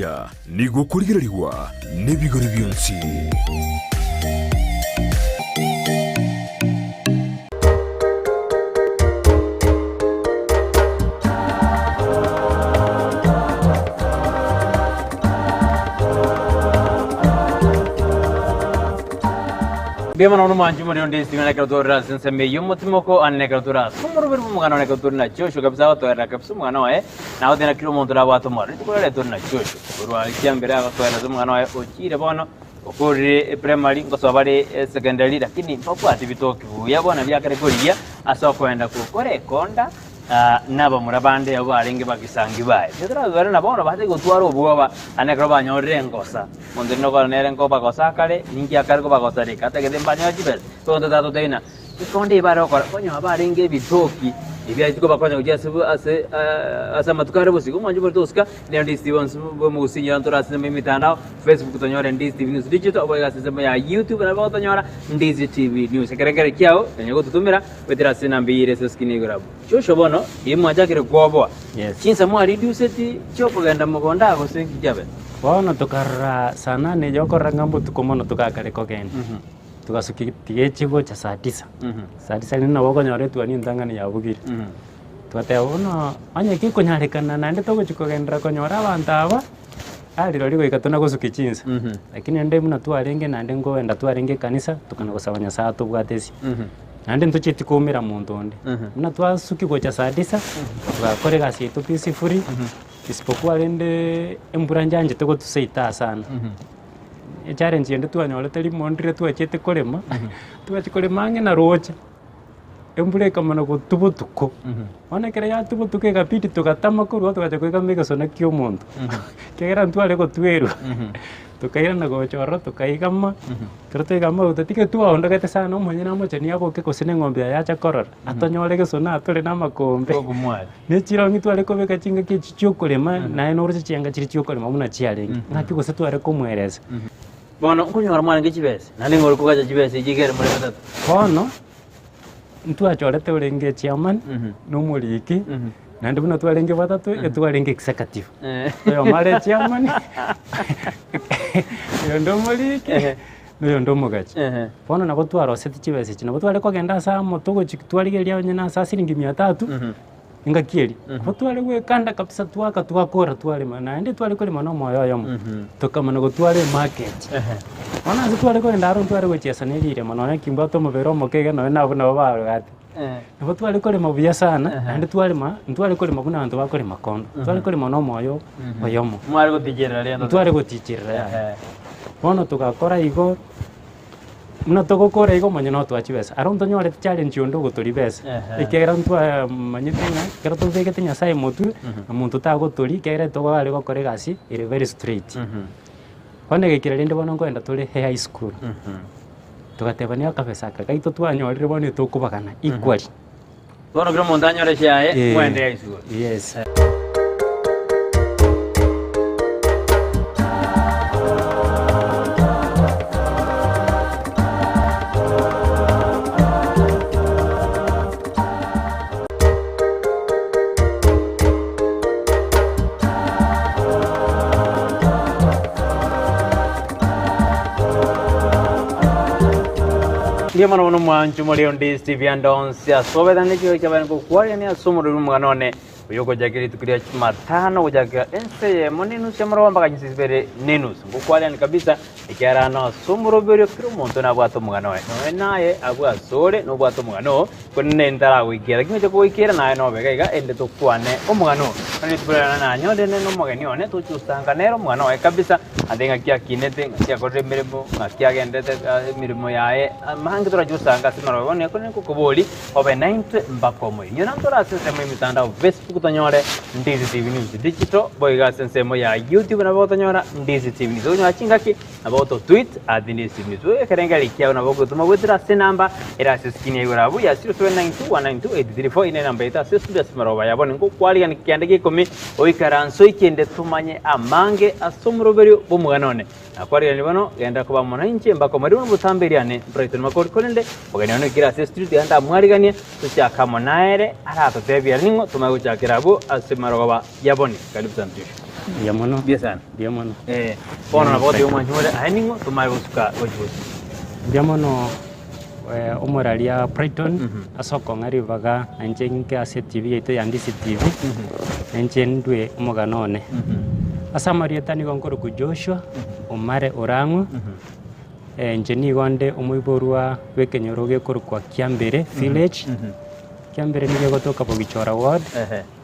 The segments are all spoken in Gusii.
Okoria nigo okorigererigwa nebigori bionsi. Mbuya mono mono mwanchi more onde ase ekero tore ase ensemo eyio omotimoko ande nekero tore ase omoroberi bw'omogano nekero tore na Joshua kabisa agotoerera kabisa omogano oye. Nagoteba kera omonto orabwate omorero, rituko riria tore na Joshua, korwa ekiambere agosoera ase omwana oye ochire bono, okorire eprimary, ngosoa bare esecondary, lakini mbabwati bitoki buya bono biakare korigia ase okoenda gokora ekonda na abamura bande abwo barenge bagisangi baye. Nigo torabibare na bono batari gotwara obwoba, naende ekero banyorire engosa, omonto onde nokora nere nkobagosa akare, ninki akare kobagosa reka, atagete mbanyore chibesa, omonto tatotebi ng'a. Ekonda eye bare gokora, konya barenge ebitoki ebiachia kobakonya gochia ase ase ase amatuko are bosio. Omwancho bore togosika nere Ndizi TV onsi bw'omogusii ntore ase ensemo y'emitandao, Facebook tonyore Ndizi TV News Digital, oboigo ase ensemo ya YouTube nabo gotonyora Ndizi TV News. Ekerengererio kiao nonya gototomera goetera ase enamba eyio ere ase eskrini igoro abwo. Joshua bono riria mwachakire kwoboa, Yes. chinsa mwariduseti chiokogenda mogondo aa gose nki kiabete? Bono tokarora saa nane eyo okorora ng'a mbotuko mono togakare kogenda. Togasukia tigechi gocha saa tisa, saa tisa rende nabo okonyora etuoni entang'ani yabugire. Togateba bono onye gekonyarekana naende togochia kogenderera konyora abanto aba, aria rirorio goika tona gosukia chinsa. Lakini rende buna twarenge naende nkoenda twarenge ekanisa, tokana gosaba nyasaye atobwate ase. Naende ntochieti koumera monto onde. Buna twasukia gocha saa tisa, togakora egasi yaito peacefully, isipokuwa rende embura nchianchete gotusaita sana. Echallenge ende twanyorete rimo ndire twachiete korema, twachia korema ang'e na roche, embura ekamana gotwa botuko, bono ekero yatwa botuko ekabidi togatama korwa togacha koigama egesona kia omonto, ekiagera ntware gotwerwa, tokairana gocha ororo tokaigama, ekero twaigama agwo totige twaondogete sana omonyene amocheni aboke gose na eng'ombe yaye ache korora, atonyore egesona atore na amakombe. Ne chirong'i tware kobeka chingaki echi chi'okorema, naye noroche chianga chiria chi'okorema buna chiarenge, ng'aki gose tware komoeresa. Bono nkonyora mwarenge chibesa, naende ng'ore kogacha chibesa echi ekere more batato. Bono, ntwachorete orenge echairman, na omoriki, naende buna twarenge batato, etwarenge executive. Oyomo are echairman, oyonde omoriki. Na oyonde omogachi. Bono nabo twaroseti chibesa echi, nabo tware kogenda ase amo togochi twarigereria onye nase ase siringi mia tatu, engaki eria. Nabo tware goekanda kabisa twaka twakora twarema, naende tware korema na omoyo oyomo, tokamana gotwara emarket. Bono ase tware kogenda aro ntware gochiesa na eriremo nonya ki mbwate omobere omoke iga nonya nabwo nabo barogete. Nabo tware korema buya sana, naende twarema, ntware korema buna abanto bakorema kondo, tware korema na omoyo oyomo. Mware goticherera rende. Ntware goticherera yaya. Bono togakora igo, buna togokora igo omonyene otoa chibesa. Aro ntonyorete challenge onde ogotoria besa, ekiagera ntwamanyete ng'a ekero tobegete Nyasaye motwe, na monto tagotoria ekiagera togare gokora egasi ere very straight. Bono egekira rende bono nkoenda tore high school. Togatebania akabesa aka gaito twanyorire bono etokobagana equally. Bono kera omonto anyore chiaye, Eh. mwende high school. Yes. Mbuya mono mono mwancho more onde Steve ande onsi ase obetane chigo chiabare ngokwarania ase omorweri bw'omogano one oyo ogochakera rituko ria Jumatano gochakera ense eyemo na enusu ya moroba mpaka chinsa ibere na enusu ngokwarania kabisa ekiagera ano ase omoroberio kera omonto nabwate omogano oye nonya naye abwo asore nobwate omogano oo Korende ntaragoikera, lakini oche kogoikera naye nobe iga iga, erinde tokwane omogano oo. Bono rituko riria nanyore nere nomogeni one, tochi gosanga nere omogano oye kabisa, ase ng'aki akinete, ng'aki akorire emeremo, ng'aki agendete emeremo yaye, amange torachi gosanga ase amarogo. Bono ekero nkokoboria, obe naintwe mpaka omoyio. Nyora ntore ase ensemo y'emitandao, Facebook tonyore Ndizi TV News Digital, boigo ase ensemo ya YouTube nabo otonyora Ndizi TV News. Okonyora chingaki. Nabo oto tweet at Ndizi TV News. Ekerengererio kiao nabo ogotoma goetera ase enamba ere ase eskrini ya igoro abwo ya 0792192834 ine enamba yaito ase estudio ase marogoba ya bono. Nkokwarigani kianda gia ikomi oikaranse oikende tomanye amange ase omoroberio bw'omogano one. Nakwarigani bono genda koba amo nainche mpaka omorero nobotambe riane Brighton Makori korende omogeni one oikire ase estudio tiga ndamwariganie tochake amo naere aratotebie are ning'o tomanye gochakera abwo ase marogoba ya bono. Karibu sana Joshua. Mbuya mono. Mbuya sana. Mbuya mono. Eh, bono nabo goteba omwanchi more aye ning'o tomanye gosuka gochi gochi. Mbuya mono eh, omoraria Brighton ase okong'a ribaga na inche ng'ike ase etibi yaito ya Ndisi TV, na inche ndue omogano one. Ase amarieta nigo nkorokwa Joshua Omare Orang'o, inche nigo nde omoiborwa bw'ekenyoro gekorokwa Kiambere Village, Kiambere nigo egotoka Bogichora Ward,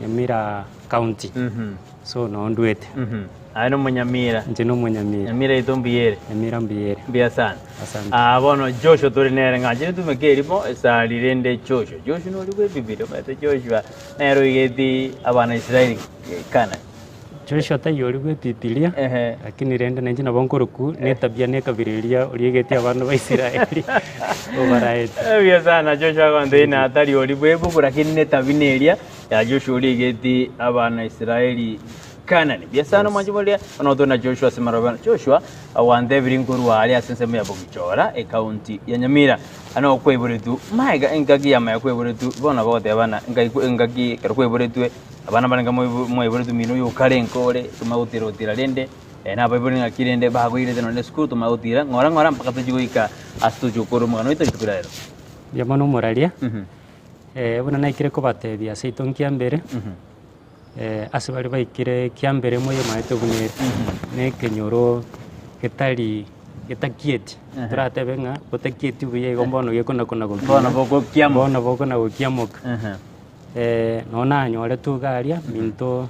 Nyamira County. So noo ndwete. Aye nomonyamira. Inche nomonyamira. Nyamira yaito mbuya ere. Nyamira mbuya ere. Mbuya sana. Asante. Ah, bono Joshua tore nere ng'a nchire tumeke erimo esari rende Joshua. Joshua nori bwe Bibilia omanyete Joshua nere oigeti abana Israeli Canaan. Joshua taiyo oria bwe Bibilia, Ehe. lakini rende nainche nabo nkorokwu na etabia na ekabira eria oria oigeti abana ba Israeli obaraete. Mbuya sana Joshua agontebia ng'a tari oria bwe ebuku lakini na etabia neria ya Joshua oria oigeti abana Israeli Kanani. Mbuya sana omwanchi boria, bono tore na Joshua ase marobe. Joshua gwantebirie nkorwa aria ase ensemo ya Bogichora, ecounty ya Nyamira. Aa nigo kwaiboretwe magega engaki ya magega kwaiboretwe bono bagoteba ng'a engai engaki ekero kwaiboretwe abana barenge mwaiboretwe mino oyo okare nkore tomanye gotira gotira rende nabaibori ng'aki rende bakoirete nonye na esukuru tomanye gotira ng'ora ng'ora mpaka tochie goika ase tochia gokora omogano oito rituko ria rero. Mbuya mono omoraria, buna naikire kobatebia ase intwe nkiambere. Ase baria baikire kiambere moyemaete buna ere, na ekenyoro getari getakieti, toratebe ng'a botakieti buya igo mbono gekona kona gokina, Bono bogokiamoka. bono bokona gokiamoka. Nonye nanyoretwe iga aria, minto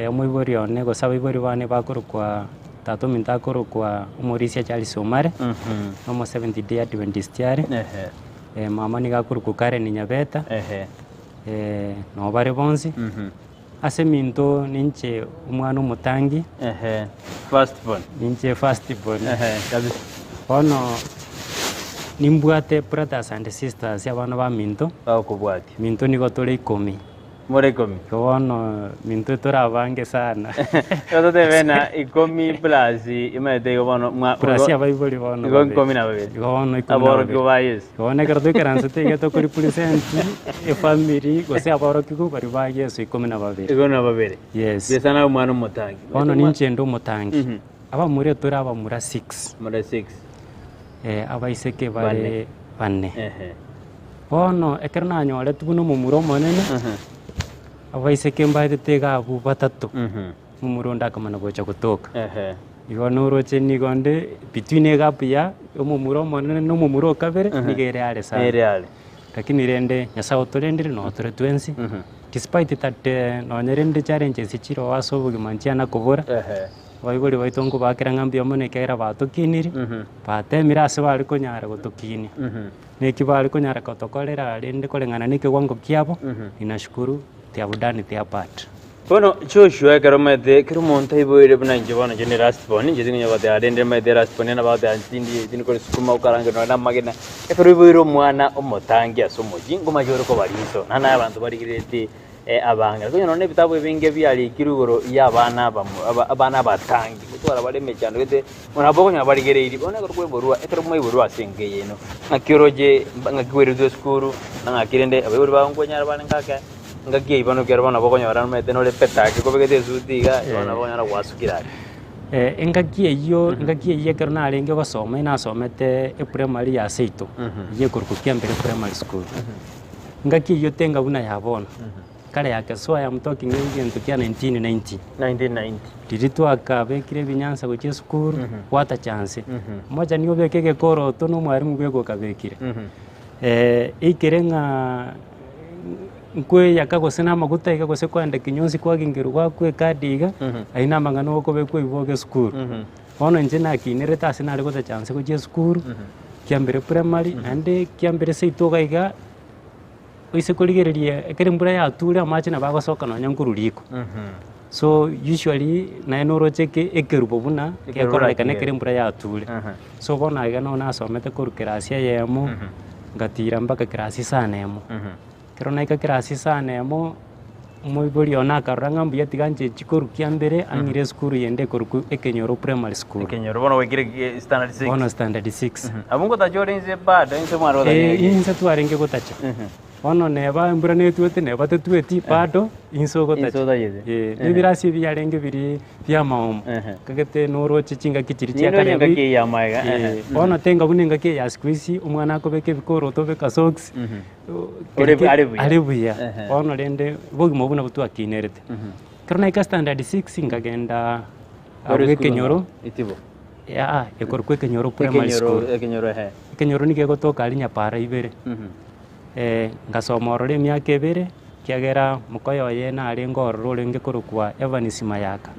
omoibori one gose abaibori bane bakorokwa tata ominto akorokwa Omorisia Charles Omare, na omo Seventh Day Adventist are, mama nigo akorokwa Karen Nyabeta. Nabo bare bonsi, ase eminto ninche omwana omotangi, Ehe, first born. ninche first born. Ehe, kabisa. Bono nimbwate brothers and sisters abana baminto, Bagokobwatia. minto nigo tore ikomi. More ikomi. Igo bono minto tore abange sana. Igo totebe ng'a ikomi plus omanyete igo bono mwa Plus abaibori bono Igo babere. ikomi na babere. Igo bono ikomi na Aborokigwa babere. ba Yeso. Bono ekero toikaransete iga tokorepresent efamiri gose aborokigwa baria ba Yeso ikomi na babere. Ikomi na babere. Yes. Yeso naye omwana omotangi. Bono ninche inde omotangi. Abamura tore abamura six. More six. Abaiseke bare bane. Ehe. Bono ekero nanyoretwe buna omomura omonene, abaiseke mbaetete iga abwo batato, omomura onde akamana gocha gotoka. Igo noroche nigo nde between egap ya omomura omonene na omomura o kabere, nigo ere are sana. Nere are. Lakini rende Nyasaye otorendire noo tore twensi, despite that nonye rende challenges chire oo ase obogima nchiana kobora, abaibori baito nkobakera ng'a mbuya mono ekiagera batokiniri, batemire ase bare konyara gotokinia. Neki bare konyara gotokorera rende koreng'ana nekewango kiabo, ninashukuru they have done their part. Bono Joshua ekero omanyete kera omonto aiboire buna inche bono inche ne last born, inche tingonyara goteba rende omanyete last born nabo agoteba inche tindi tindi kore sukuma okarange nonya na amagena. Ekero oiboire omwana omotangi ase omochie, nkomache ore koba riso, naende naye abanto barigereretie abange. Lakini nonya na ebitabu ebinge biarikirwe igoro ya abana abamo aba abana abatangi, gotwara bare emechando gete, bono nabo okonyora barigereirie. Bono ekero kwaiborwa, ekero mwaiborwa ase enka eye ino, ng'aki oroche mba ng'aki kwairetwe esukuru, na ng'aki rende abaibori bago nkonyara barenge ake, ng'aki eyio bono ekero bono nabo okonyora omanyete nore better ake kobegete esuti iga, bono nabo okonyora gwasukire ake. Engaki eyio, engaki eyio ekero narenge gosoma nasomete eprimary ya seito, eyio ekorokwa Kiambere Primary School. Engaki eyio tenga buna ya bono, kare ya Kesoa I am talking egento kia 1990. 1990. Riria twakabekire ebinyansa gochia esukuru, gwatacha nse, mochani obeke egekoroto na omwalimu bweka okabekire. Eikere ng'a nkweyaka gose na amaguta iga gose kwaenda kinyonsi kwagingerwa gwakwa ekadi iga, ayio na amang'ana okobekwa ibogo esukuru. Bono inche nakinerete ase nare gotacha nse gochia esukuru, kiambere primary, naende kiambere seito iga iga, oise korigereria ekero embura yature amache nabo agosoka nonya nkorwa riko. So usually naye noroche eke ekerubo buna gekororekana ekero embura yature. So bono aiga nabo nasomete korwa kerasi eyemo, ngatira mpaka kerasi isano emo. Ekero naika kerasi isano emo, omoibori one akarora ng'a mbuya tiga nchechi korwa kiambere ang'ire esukuru eyende ekorokwa Ekenyoro Primary School. Ekenyoro bono gwaikire ki- standard six. Bono standard six. Abwo ngotacha ore inse bado inse mware Eh, gotachire. inse twarenge gotacha. Bono neba embura netwete neba tetweti bado inse ogotacha. Inse otachete. Eh, na ebirasi ebi biarenge biria bia amaomo, Ehe. kagete noroche chingaki chiria chia Ninde kare onye engaki bi- eye ya amaega, ehe. Eh, bono tenga buna engaki eye ya siku hizi omwana akobeka ebikoroto obeka socks, o- Ore kere- are buya. are buya. Ehe. Bono rende bogima obwo nabwo twakinerete. Ekero naika standard six nkagenda Ore abwo esukuru ekenyoro, ng'a? Itibo. yaya ekorokwa ekenyoro primary Ekenyoro school. ekenyoro ehe. Ekenyoro nigo egotoka aria Nyapara ibere. Ngasoma ororo emiaka ebere, ekiagera mokoyo oye narenge ororo orenge korokwa Evans Mayaka,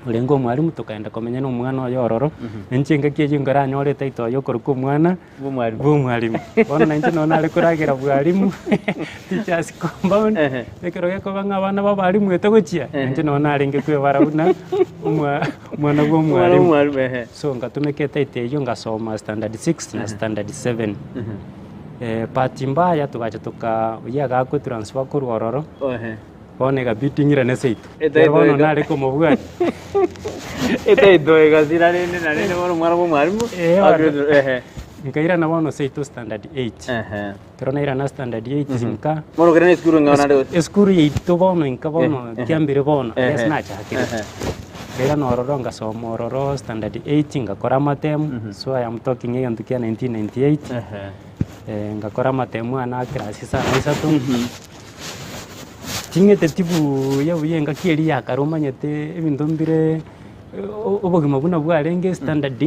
orenge omwalimu tokaenda komenya na omwana oye ororo, na inche engaki eyio nkaranyore etitle oye okorokwa omwana Bw'omwalimu. bw'omwalimu. Bono na inche nonye nare koragera bwalimu, teachers compound, ekero gekoba ng'a abana ba abalimu etogochia, na inche nonye narenge kwebara buna omwa omwana bwa Omwana omwalimu. bw'omwalimu ehe. So ngatumeka etitle eyio ngasoma standard six na standard seven. Bahati mbaya togacha toka oyio agakwa etransfer korwa ororo, bono egabidi ng'irane seito. Etaito Ekero bono iga. nare komobwati. Etaito egasira rende na rende bono omwana bwa omwalimu Eh, bono. akire ehe. Nkairana bono seito standard eight. Ehe. Ekero nairana standard eight nka, Bono okere na esukuru ng'a naende gose? esukuru yaito bono inka bono kiambire bono, Ehe. ase nachakire. Ehe. Nkairana ororo ngasoma ororo standard eight ngakora amatemu, so I am talking egento kia 1998. Ehe. Ngakora amatemu ane a class isano na isato, ting'eteti buya buya engaki eria ya kare omanyete ebinto mbire obogima buna bwarenge standard,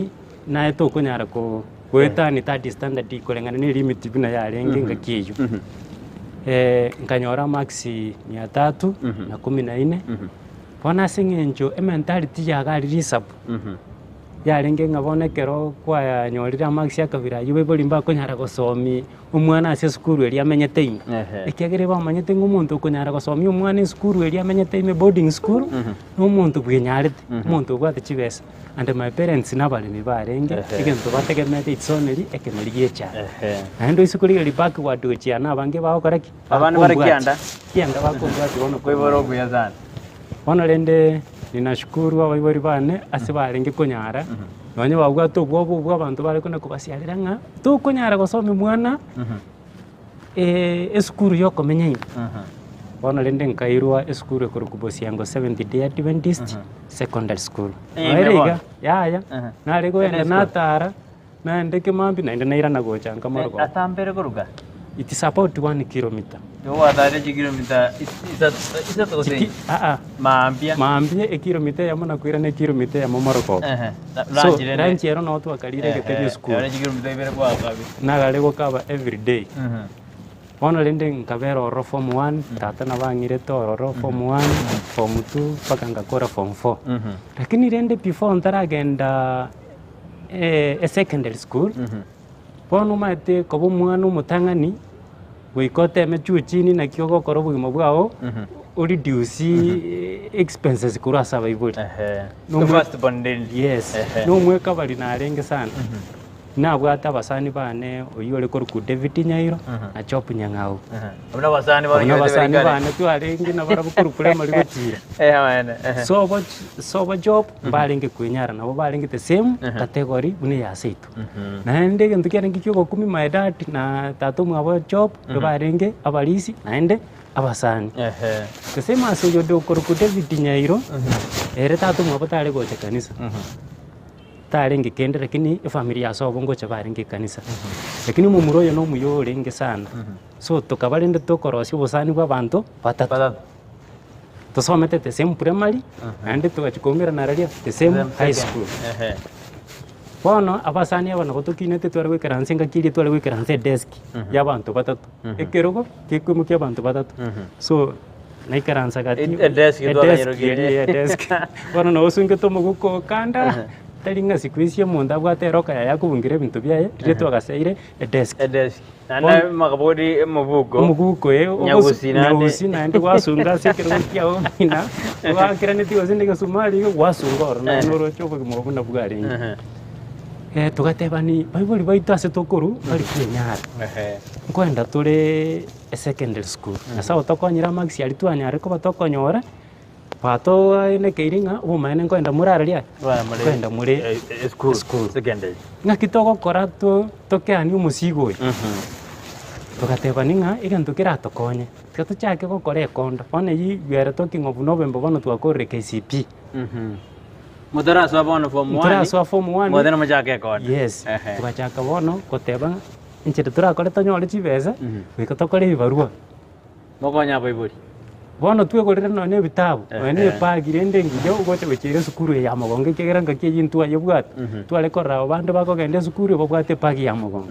naye tokonyara ko goetania third standard koreng'ana na elimit buna yarenge engaki eywo. Nkanyora amarks mia tatu na kumi na inne, bono ase eng'encho ementality yago aria risabu. Yarenge ng'a bono ekero kwanyorire amarks akabira ayio baibori mbakonyara gosomia omwana ase esukuru eria amenyete ime. Ehe. Ekiagera bamanyete ng'a omonto okonyara gosomia omwana esukuru eria amenyete ime boarding school, na omonto bwenyarete, omonto obwate chibesa. And my parents nabaremi barenge, Ehe. egento bategemeete its only ekemeri gia echae. Ehe. Naende oise korigereria backward gochia na abange bagokora ki? Abande bare Bakombwatia. kianda. Kianda bakombwatia bono Koibora okuya sana. Bono rende ninashukuru abaibori bane ase barenge konyara, nonye babwate obwoba obwo abanto bare kona kobasiarera ng'a tokonyara gosomia mwana esukuru ya okomenya ime. Bono rende nkairwa esukuru ekorokwa Bosiango Seventh Day Adventist Secondary School. Eye Noere ime iga, bono? yaya, nare kogenda Ere school? natara, naende kemambia naende nairana gocha nka marogoba. Atambere koruga? It is about one kilometer. Igo gwatarire chikilomita isato gose Chiki, inye? aa, Mambia. mambia ekilomita eyemo na koirana ekilomita eyemo morogoba. Ehe. So, Lunch rende. lunch ero noo twakarire egete Ehe, gia esukuru. ero chikilomita ibere gwakabire. Nagare gokaba everyday. Bono rende nkabera ororo form one, tata nabo ang'irete ororo form one, form two, mpaka ngakora form four. Lakini rende before ntaragenda esecondary school, Bono omanyete koba omwana omotang'ani, goika oteme juu chini naki ogokora obogima bwao, o reduce expenses korwa ase abaibori. Ehe. Nomwe- First born lady. Yes, Ehe. nomweka bari narenge sana. Nabwate abasani bane, oyio ore korokwa David Nyairo, na Job Nyang'au. Ehe. Abwo nabasani Abwo barenge nabasani kare. bane twarenge nabarabwo korwa primary gochira. Eh, amaene. Ehe. Sobo sobo Job mbarenge kwenyara nabo barenge the same category buna eya seito. Naende egento kiarenge kiogokumia my dad na tata omwabo Job nigo barenge abarisi naende abasani. Ehe. The same as oyonde okorokwa David Nyairo, ere tata omwabo tare gocha kanisa, tarenge kende lakini efamiri ya sobo ngocha barenge ekanisa. Lakini omomura oyo na omuya orenge sana, so tokaba rende tokorosia obosani bwa abanto batato. Batato. Tosomete the same primary, naende togachia koumerana riria the same high school. Ehe. Bono abasani aba nabo tokinete tware goikaransa engaki eria tware goikaransa edesk ya abanto batato, ekerogo gekoimokia abanto batato. So naikaransa gati E- edesk edesk twakanyerokire. eria edesk. Bono nabo osungete omoguko okanda, tari ng'a siku hizi omonto abwate eroka yaye akobungira ebinto biaye, riria twagaseire edesk. Edesk. Naende amakabori emobuko. Omoguko eh, Nyagusi naende. nyagusi naende gwasunga ase ekerogo kiago ng'ina, gwakeraneti gose na egesumari iga gwasunga ororo naende noroche obogima obwo buna bwarenge. Ehe. Eh, togatebani baibori baito ase tokorwa bari kwenyara, Ehe. nkoenda tore esecondary school, nyasaye otokonyire amarks aria twanyarire koba tokonyora, batoenekeire ng'a obomaene nkoenda more araria Nkoenda more nkoenda more eh, esukuru, esukuru. secondary. Ng'aki togokora to tokeanie omosigo oyo? Togatebani ng'a egento keratokonye, tiga tochake gokora ekondo, bono eywo we are talking of November bono twakorire KCPE. Motarasoa bono form one, Ntarasoa form one, mote namochake ekonda. Yes, Ehe. togachaka bono goteba ng'a inchera torakore tonyore chibesa, goika tokore ebibarua. Mokonye abaibori. Bono twegorere nonya na ebitabu, nonya na Ehe. ebagi rende engiya ogocha gochiera esukuru eye ya mogongo ekiagera ngaki eyio ntwayebwate, tware korora abo bande bakogenda esukuru babwate ebagi ya mogongo.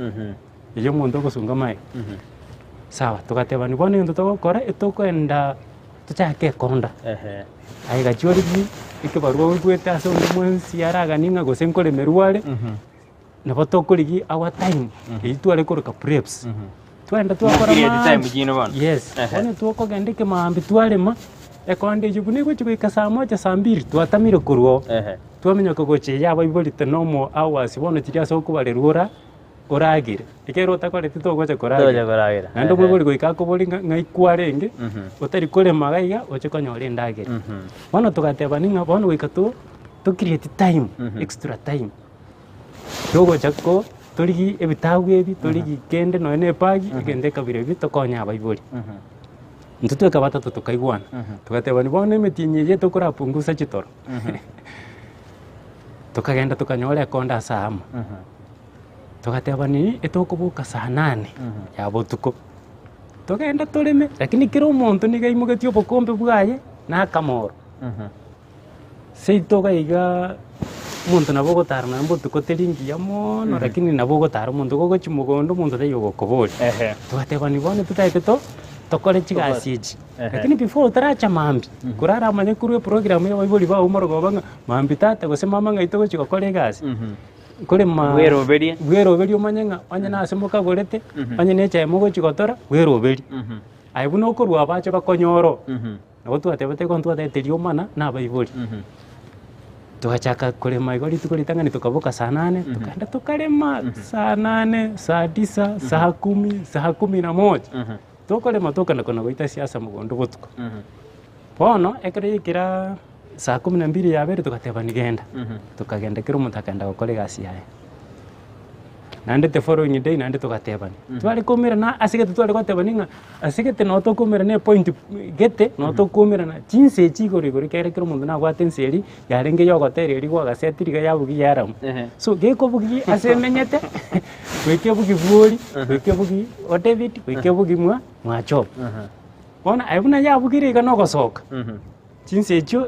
Eyio omonto ogosunga amaega. Sawa, togatebani bono egento togokora, etokoenda tochake ekonda. Ehe. Aye gachia origie ekebarua oigwete ase onde mwensi araganie ng'a gose nkoremerwa are, nabo tokorigia our time, eyio tware koroka preps. Twaenda twakora Create time maambia, chiino bono. yes, Ehe. bono twokogenda ekemaambia twarema, ekonda eyio buna egochia goika saa moja saa mbiri, twatamire korwa oo. Ehe. Twaminyoka gochia eye abaibori the normal hours bono chiria ase okobarerwa ora oragere, ekero otakoreti togocha Togocha koragera. koragera. Naende Ehe. omoibori goika akobori ng'a ng'ai kwarenge, otari korema iga iga oche konyora endagera. Bono togatebani ng'a bono goika to to create time, extra time, togocha ko torigie ebitabu ebi, torigie kende nonye na ebagi, egento ekabira ebi tokonye abaibori. Intwe tweka batato tokaigwana, togatebani bono emetienyi eye tokorapungusa chitoro, tokagenda tokanyora ekonda ase aamo. Togateba nini etokoboka saa nane ya botuko, togende toreme, lakini kera omonto nigo aimogetie obokombe bwaye na akamoro. Seito iga igaa, omonto nabo ogotara nonye botuko teri ngiya mono lakini nabo ogotara omonto gogochia mogondo omonto taiyo ogokoboria. Togatebani bono totaete to tokore chigasi echi, lakini before otaracha mambia, koraramanye korwa eprogram ya abaibori bao morogoba ng'a mambia tata gose mama ng'ai togochia gokora egasi. Nkorema Bweroberie. bweroberie omanye ng'a onye nase mokagorete, onye na echae mogochia gotora, bweroberie. Aye buna okorwa abache bakonyore oo, nabo twatebete igo ntwatete riomana na abaibori. Twachaka korema igo rituko ritang'ani tokaboka saa nane, tokaenda tokarema saa nane, saa tisa, saa kumi, saa kumi na moja, tokorema tokana kona goita siasa mogondo botuko. Bono, ekero yaikera saa kumi na mbili yabeire togatebani genda, tokagenda kera omonto akagenda gokora egasi yaye. Naende the following day naende togatebani, tware koumerana ase gete tware gotebani ng'a ase gete noo tokoumerana epoint gete noo tokoumerana chinsa echi igoro igoro ekere kera omonto nabwate ensa eria yarenge ya ogotera eria gwagasetiri iga yabugia yaramu. So gekobugia ase emenyete, goika ebugie bwori, goika ebugie o David, goika ebugie mwa mwachomo. Bono aye buna yabugire iga nogosoka, chinsa echio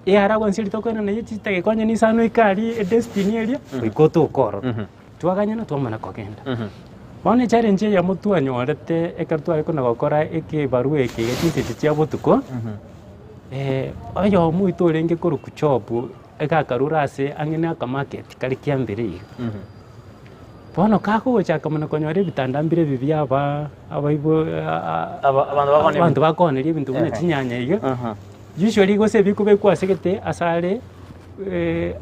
earagwa inse rituko ere naye chidageka onye na isano ika aria edestiny eria, goika otoke ororo. Twaganyana twamana kogenda. Bono echallenge eyemo twanyorete ekero tware kona gokora ekebarua eke iga chinsa echi chia botuko, oyomo oito orenge korokwa Job, iga akarure ase ang'e na akamarket kare kiambere iga. Bono kagochaka mana konyora ebitanda mbire ebi bia aba abaibo Aba- abanto bakoonia abanto bakooneria ebinto buna Ehe. chinyanya iga, Aha. usually gose ebikobekwa ase gete ase are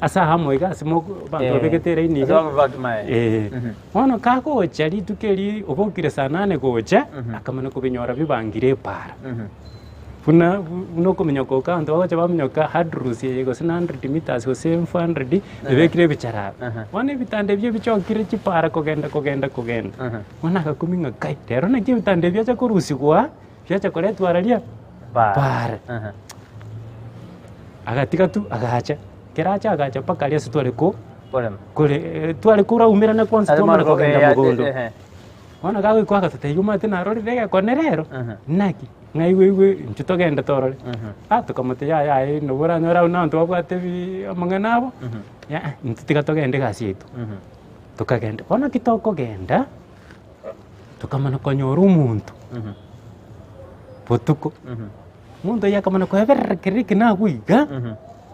ase amo iga ase moko abanto Eh, babegete eraini ase iga. bakobaki mae. Eh, Mhm. bono kagocha rituko eri obokire saa nane gocha, akamana kobinyora bibangire epaara. Buna buna okominyoka oko abanto bagocha baminyoka hurdles eye gose na hundred meters gose 400 ebekire ebichara aba. Bono ebitanda ebio bichokire chipara kogenda kogenda kogenda. Bono agakumia ng'a kai, rero naki ebitanda ebi biacha korusigwa aa, biacha koretwa araria paara. Agatiga tu agacha, ekero acha agacha mpaka aria ase tware ko Korema. kore tware koraumerana kwansi Ase twamana maroko, kogenda eh, mogondo. ehe. Bono gagoika agatotebia omanyete narorire egekone rero, naki? Ng'a igwe igwe intwe togende torore. Ah tokamotebia yaya aye nabo oranyore abwo na abanto babwate ebi amang'ana abo, yaya intwe tiga togende egasi yaito. Tokagenda, bono ekio tokogenda, tokamana konyora omonto botuko, omonto oyio akamana koeberera kerire eke nagwo iga,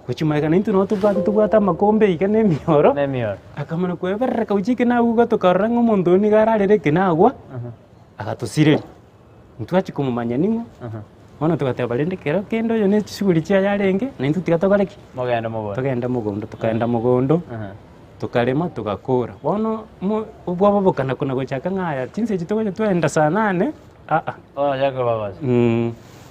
gochia magega naintwe nabo tobwate tobwate amakombe iga na emioro, Na emioro. akamana koeberera gochia eke nagwo iga tokarora ng'a omonto oyio nigo ararere eke nagwa, agatosireria. Ntwachia komomanya ning'o, bono togateba rende kero kende oyo ne chisuguri chiaye arenge, naintwe tiga tokore ki? Mogende mogondo. Togende mogondo, tokaenda mogondo, tokarema togakora. Bono mo obwoba bokana kona gochaka ng'a aya chinsa echi togocha twaenda saa nane, aa. Bono ochake kobagosa.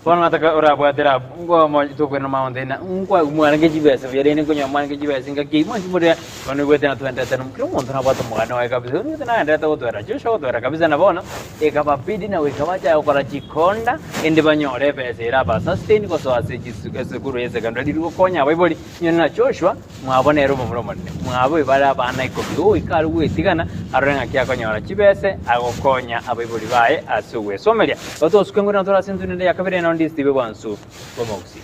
Bono nataka orabwatera abwo, ngomo tokwena maonde na nkwa mwarenge chibesa buya rende nkonyora mwarenge chibesa engaki eyio mwanchi more bono oigwete na twendete na kera omonto nabwate omogano oye kabisa oigwete nagenderete gotwera Joshua gotwera kabisa na bono ekababidi na goika bachake gokora chikonda ende banyore ebesa ere aba sustain gosoa ase chisu esukuru ya secondary riria gokonya abaibori Onye na Joshua mwabo nere omomura omonene, mwabo ebare abana ikomi, goika are gwetigana arore ng'aki akonyora chibese agokonya abaibori baye ase ogwesomeria. Otosuke ngwere na tore ase entunda ende ya kabere na onde Steve bwansu bw'omogusii.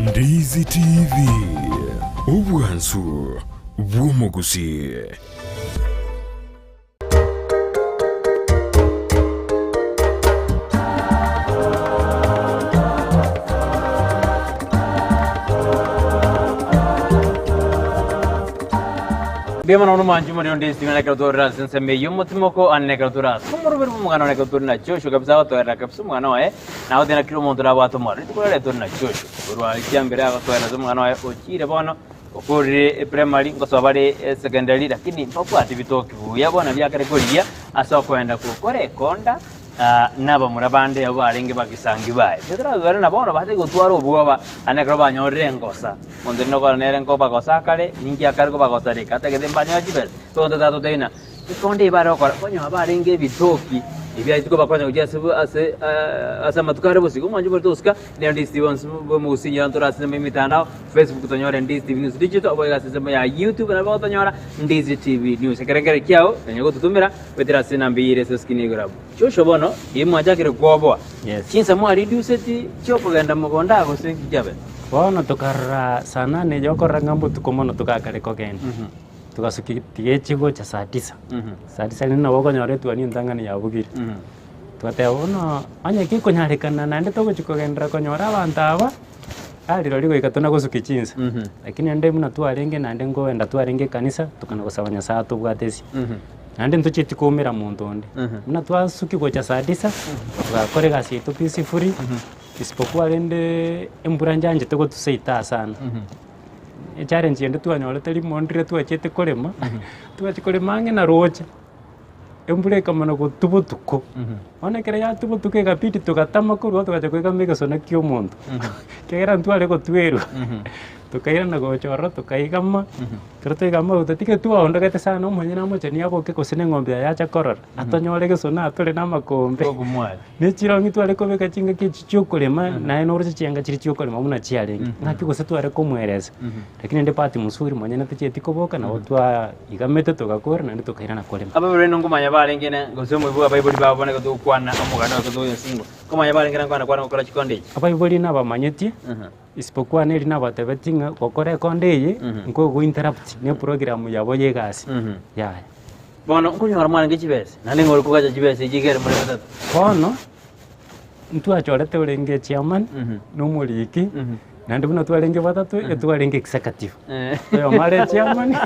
Ndizi TV, obwansu bw'omogusii. Mbuya mono omwanchi omorero onde Stephen ekero tore ase ensemo eyio omotimoko ande ekero tore ase omoroberi bw'omogano ekero tore na Joshua kabisa agotoerera kabisa omogano oye Nagoteba kera omonto nabwate omwana, rituko riaye tore na Joshua. Korwa ekiambere agotoera ase omwana oye ochire bono, okorire eprimary, ngosoa bare esecondary, lakini mbabwati bitoki buya bono biakare korigia ase okoenda gokora ekonda nabamura bande abwo barenge bagisangi baye. Totarabibare na bono batari gotwara obwoba, naende ekero banyorire engosa, omonto onde nokora nere nkobagosa akare, ninki akare kobagosa reka, atagete mbanyore chibesa, omonto tatotebi ng'a. Ekonda eye bare gokora, konya barenge ebitoki ebiaye kobakonya gochia ase ase ase amatuko are bosio. Omwancho bore tosika nero Ndizi TV onsi bwe omogusinyi ntore ase ensemo ya emitandao, Facebook tonyore Ndizi TV News Digital, oboigo ase ensemo ya YouTube nabo gotonyora Ndizi TV News. Ekerengererio kiao nonya gototomera goetera ase enamba eyio ere ase eskrini igoro abwo. Joshua bono riria mwachakire kwoboa, Yes. chinsa mwareduceti chiokogenda mogondo aa gose nki kiabete? Bono tokarora saa nane eyo okorora ng'a mbotuko mono togakare kogenda. Togasukia tigechi gocha saa tisa, saa tisa rende nabo okonyora etuoni entang'ani yabugire. Togateba bono onye gekonyarekana naende togochi kogenderera konyora abanto aba, arirorio goika tona gosukia chinsa. Lakini rende buna twarenge naende nkoenda twarenge ekanisa, tokana gosaba nyasaye atobwate ase. Naende ntochieti koumera monto onde, buna twasukia gocha saa tisa, togakora egasi yaito peacefully, isipokuwa rende embura nchianchete gotusaita sana. Echallenge ende twanyorete rimo ndire twachete korema, twachia korema ang'e na roche, embura ekamana gotwa botuko, bono ekero yatwa botuko ekabidi togatama korwa togacha koigama egesona kia omonto, ekiagera ntware gotwerwa, tokairana gocha ororo tokaigama, ekero twaigama obotuko tiga twaondogete sana omonyene amochani aboke gose na eng'ombe yaye ache korora, atonyore egesona atore na amakombe. Ne chirong'i tware kobeka chingaki echi chiokorema, naye noroche chianga chiria chiokorema buna chiarenge, ng'aki gose tware komoeresa. Lakini rende bahati mzuri monyene tachieti koboka nabo twaigamete togakora naende tokairana korema. Abaibori baino nkomanya barenge na gose omoibori abaibori babo nigo togokwana omogano oyo togoyosingwa. Nkomanya barenge na nkwana kwane gokora chikonde echi. Abaibori nabamanyetie, isipokuwa neri nabatebetie ng'a gokora ekonde eye, nkogo interrupt ne program yabo ya egasi, yaya. Bono nkonyora mwarenge chibesa, naende ng'ore kogacha chibesa echi ekere more batato. Bono ntwachorete orenge echairman, na omoriki, naende buna twarenge batato, etwarenge executive. Oyomo are echairman,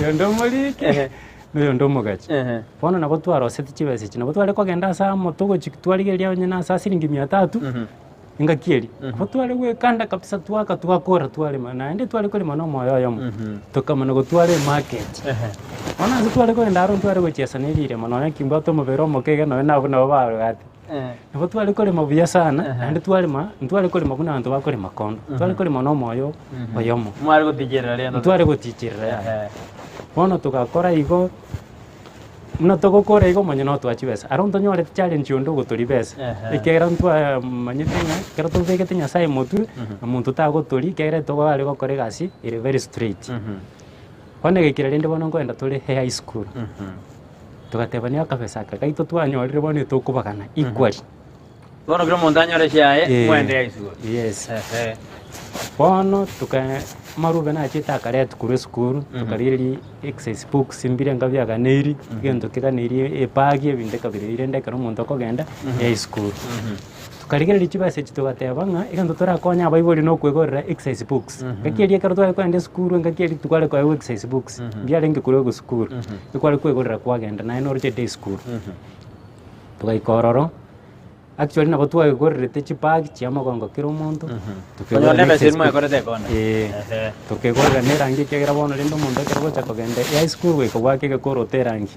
oyonde omoriki, na oyonde omogachi. Bono nabo twaroseti chibesa echi, nabo tware kogenda ase amo togochi twarigereria onye na ase asiringi mia tatu. Engaki eria, nabo tware goekanda kabisa twaka twakora twarema, naende tware korema na omoyo oyomo, tokamana gotwara emarket. Bono ase tware kogenda aro ntware gochiesa na eriremo nonya kimbwate omobere omoke iga nonya nabwo nabo barogete. Nabo tware korema buya sana, naende twarema, ntware korema buna abanto bakorema kondo, tware korema na omoyo oyomo. Mware goticherera rende. Ntware goticherera yaya. Bono togakora igo. Buna togokora igo omonyene otoa chibesa. Aro ntonyorete challenge onde ogotoria besa, ekiagera ntwamanyete ng'a ekero tobegete Nyasaye motwe, na monto tagotoria ekiagera togare gokora egasi ere very straight. Bono egekira rende bono nkoenda tore high school, togatebania akabesa aka gaito twanyorire bono etokobagana equally. Bono kera omonto anyore chiaye, Eh. mwende high school. Yes. Ehe. Bono toka amarube nachete akaretwa korwa esukuru, tokarigereria exercise books mbirenga biaganeiri, egento keganeiri ebag ebinto ekabira ebi rende ekero omonto okogenda high school. Tokarigereria chibesa echi togateba ng'a egento torakonye abaibori na okoegorera exercise books. Engaki eria ekero tware kogenda esukuru engaki eria tikware koegwa exercise books, mbiarenge korwa esukuru, ekware koegorera kwagenda naye noroche day school. Togaika ororo. Actually nabo twagorerete chibag chia mogongo kera omonto, Onye tokegora na na ebesa excess erimo ekorete ekona. Eh, Ehe. tokegorera na erangi ekiagera bono rende omonto ekero ogocha kogenda ehigh school goika goaka egekoroto erangi.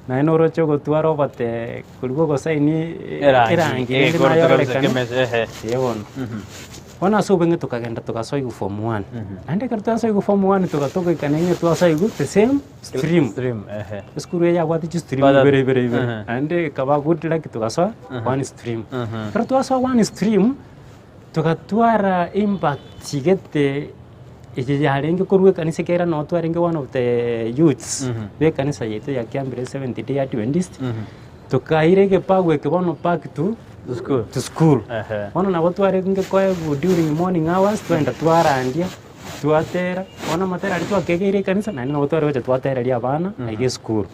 Naye noroche ogotwara obote korwa ogosaini Erangi, erangi rende egekoroto naye kabisa ororekane. kemesa, ehe. Eeh bono. Bono ase obweng'e tokagenda togasoigwa form one. Naende ekero twasoigwa form one togatogoika naende twasoigwa the same stream. Stream, ehe. Esukuru eye yabwate chistream Bada- ibere ibere ibere. Ehe. Naende ekaba good luck togasoa one stream. Mhm. Ekero twasoa one stream, togatwara impact gete eye yarenge korwa ekanisa ekiagera noo twarenge one of the youths ba ekanisa yaito ya Kiambere Seventh Day Adventist, tokaira egepagu eke bono back to To school. to school. Ehe. Bono nabo twarenge koegwa during morning hours twagenda twarandia, twatera, bono amatera aria twakegeire ekanisa naende nabo tware gocha twatereria abana aiga esukuru.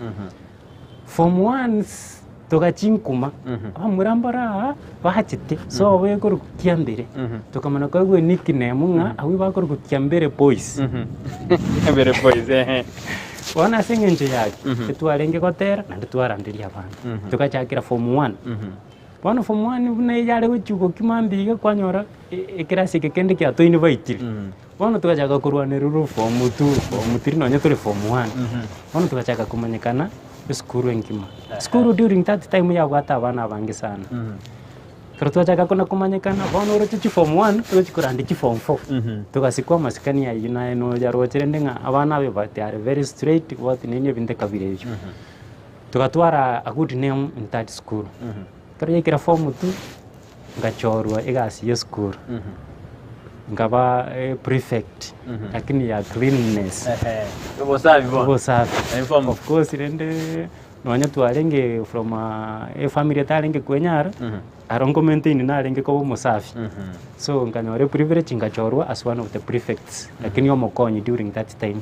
Form ones togachia nkuma, abamura mbare aa bachete sobo ekorokwa Kiambere, tokamanya koegwa enickname ng'a abwo bakorokwa Kiambere boys. Kiambere boys, ehe. Bono ase eng'encho ya ayio, etwarenge gotera naende twaranderia abana, togachakera form one. Bono form one buna eyare gochia gokima mbuya iga kwanyora ekerasi eke kende kiatoinvaitire. Bono togachaka korwanererwa form two, form three nonye tore form one. Bono togachaka komanyekana esukuru engima. Esukuru during that time yabwate abana abange sana. Ekero twachaka kona komanyekana, bono oroche chiform one, togochi koranda chiform four. Togasikwa amasikani ayio naye noyaroche rende ng'a abana abe but they are very straight what nini ebinto ekabira ebio. Togatwara a good name in that school. Ekero yaikire form two, ngachorwa egasi ya esukuru, nkaba prefect lakini ya cleanliness. Ehe, obosafi bono. Obosafi. Inform. Of course rende nonye twarenge from a efamiri etarenge kwenyara, aro nkomaintain narenge koba omosafi. So nkanyora eprivilege nkachorwa as one of the prefects, lakini omokonyi during that time.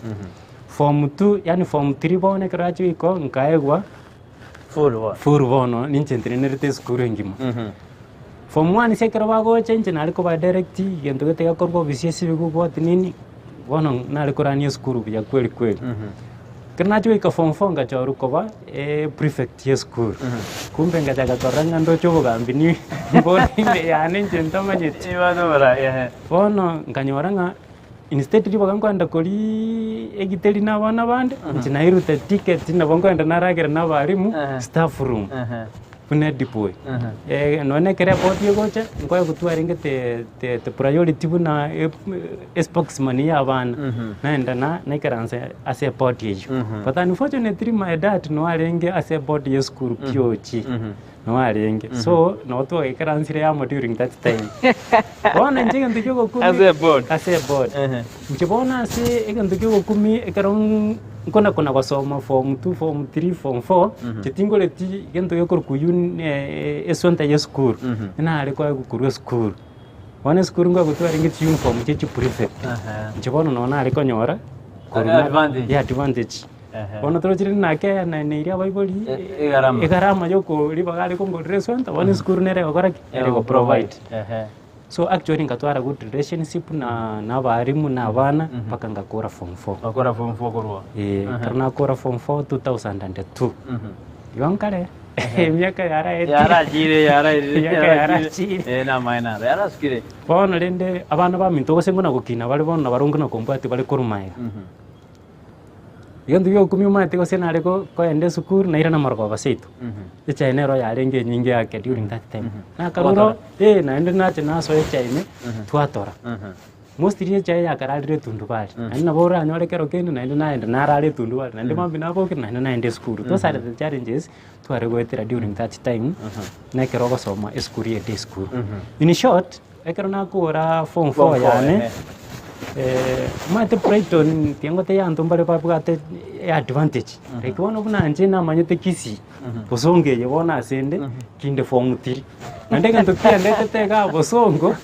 Form two yaani form three bono ekero nachia goika nkaegwa Full bono. full bono ninche ntenenerete esukuru engima. Form one ase ekero bagocha inche nare koba direct egento gete gekorwa obisi ase ebigogoti nini, bono nare korania esukuru buya kweli kweli. Ekero nachia goika form four ngachorwa koba prefect ya esukuru, kumbe ngachaka korora ng'a ndoche obogambi ni mbore ime yane inche ntamanyeti. Bono nkanyora ng'a Instead ribaga nkoenda koriiii egiteri na abana bande, inche nairute ticket nabo nkoenda naragera na abalimu staff room buna ediboi. Nonya na ekero ebodi egocha, nkoe gotwarenge the the the priority buna espokesman ya abana, naenda na naikaransa ase ebodi eywo. But unfortunately my dad no arenge ase ebodi ya esukuru POG, no arenge. So, nabo twagaikaransire amo during that time. Bono inche egento ki'ogokumia Ase eboard. ase eboard. Ehe. Inche bono ase egento ki'ogokumia ekero nkona kona gosoma form two, form three, form four, inche tingoreti gento gekorokwa uni eswenta ya esukuru, nare koegwa korwa esukuru. Bono esukuru nkoegwa twarenge chiuniform chia chiprefect. Ehe. Inche bono noo nare konyora korwa na- Advantage. ya advantage. Ehe. Bono toroche rende nakeananeirie abaibori E- egarama. egarama ya okoribaga are kongorera eswenta, bono esukuru nere egokora ki? Nere egoprovide. Ehe. So actually nkatwara good relationship na na abalimu na abana mpaka ngakora form four. Gakora form four korwa. Eh, ekero nakora form four 2002. Igo nkare emiaka yaraetire. Yarachire yaraetire. Emiaka yarachire. Eh namaene aro. Yarasukire. Bono rende abana baminto gose nguna gokina bare bono nabarobwo nguna kombwatia bare korwa magega. Egento giokumia omanyete gose nare ko koenda esukuru nairana marogoba seito, echae nero yarenge enyinge yake during that time. Nakarora eh naende nache nasoa echae ime, twatora. Mostly echae yakararire etundubari, naende nabo oranyore kero kende naende naenda narara etundubari, naende mambia nabokire naende naenda esukuru. Those are the challenges tware goetera during that time, na ekero ogosoma esukuru ya day school. In short, Ekero nakora form Form four four, yane, ehe. omanyete Brighton tiangotebia abanto mbare babwate advantage, like bono buna inche namanyete Kisii, bosongo eye bono ase inde, kinde form three. Naende egento kiandetete igaa bosongo,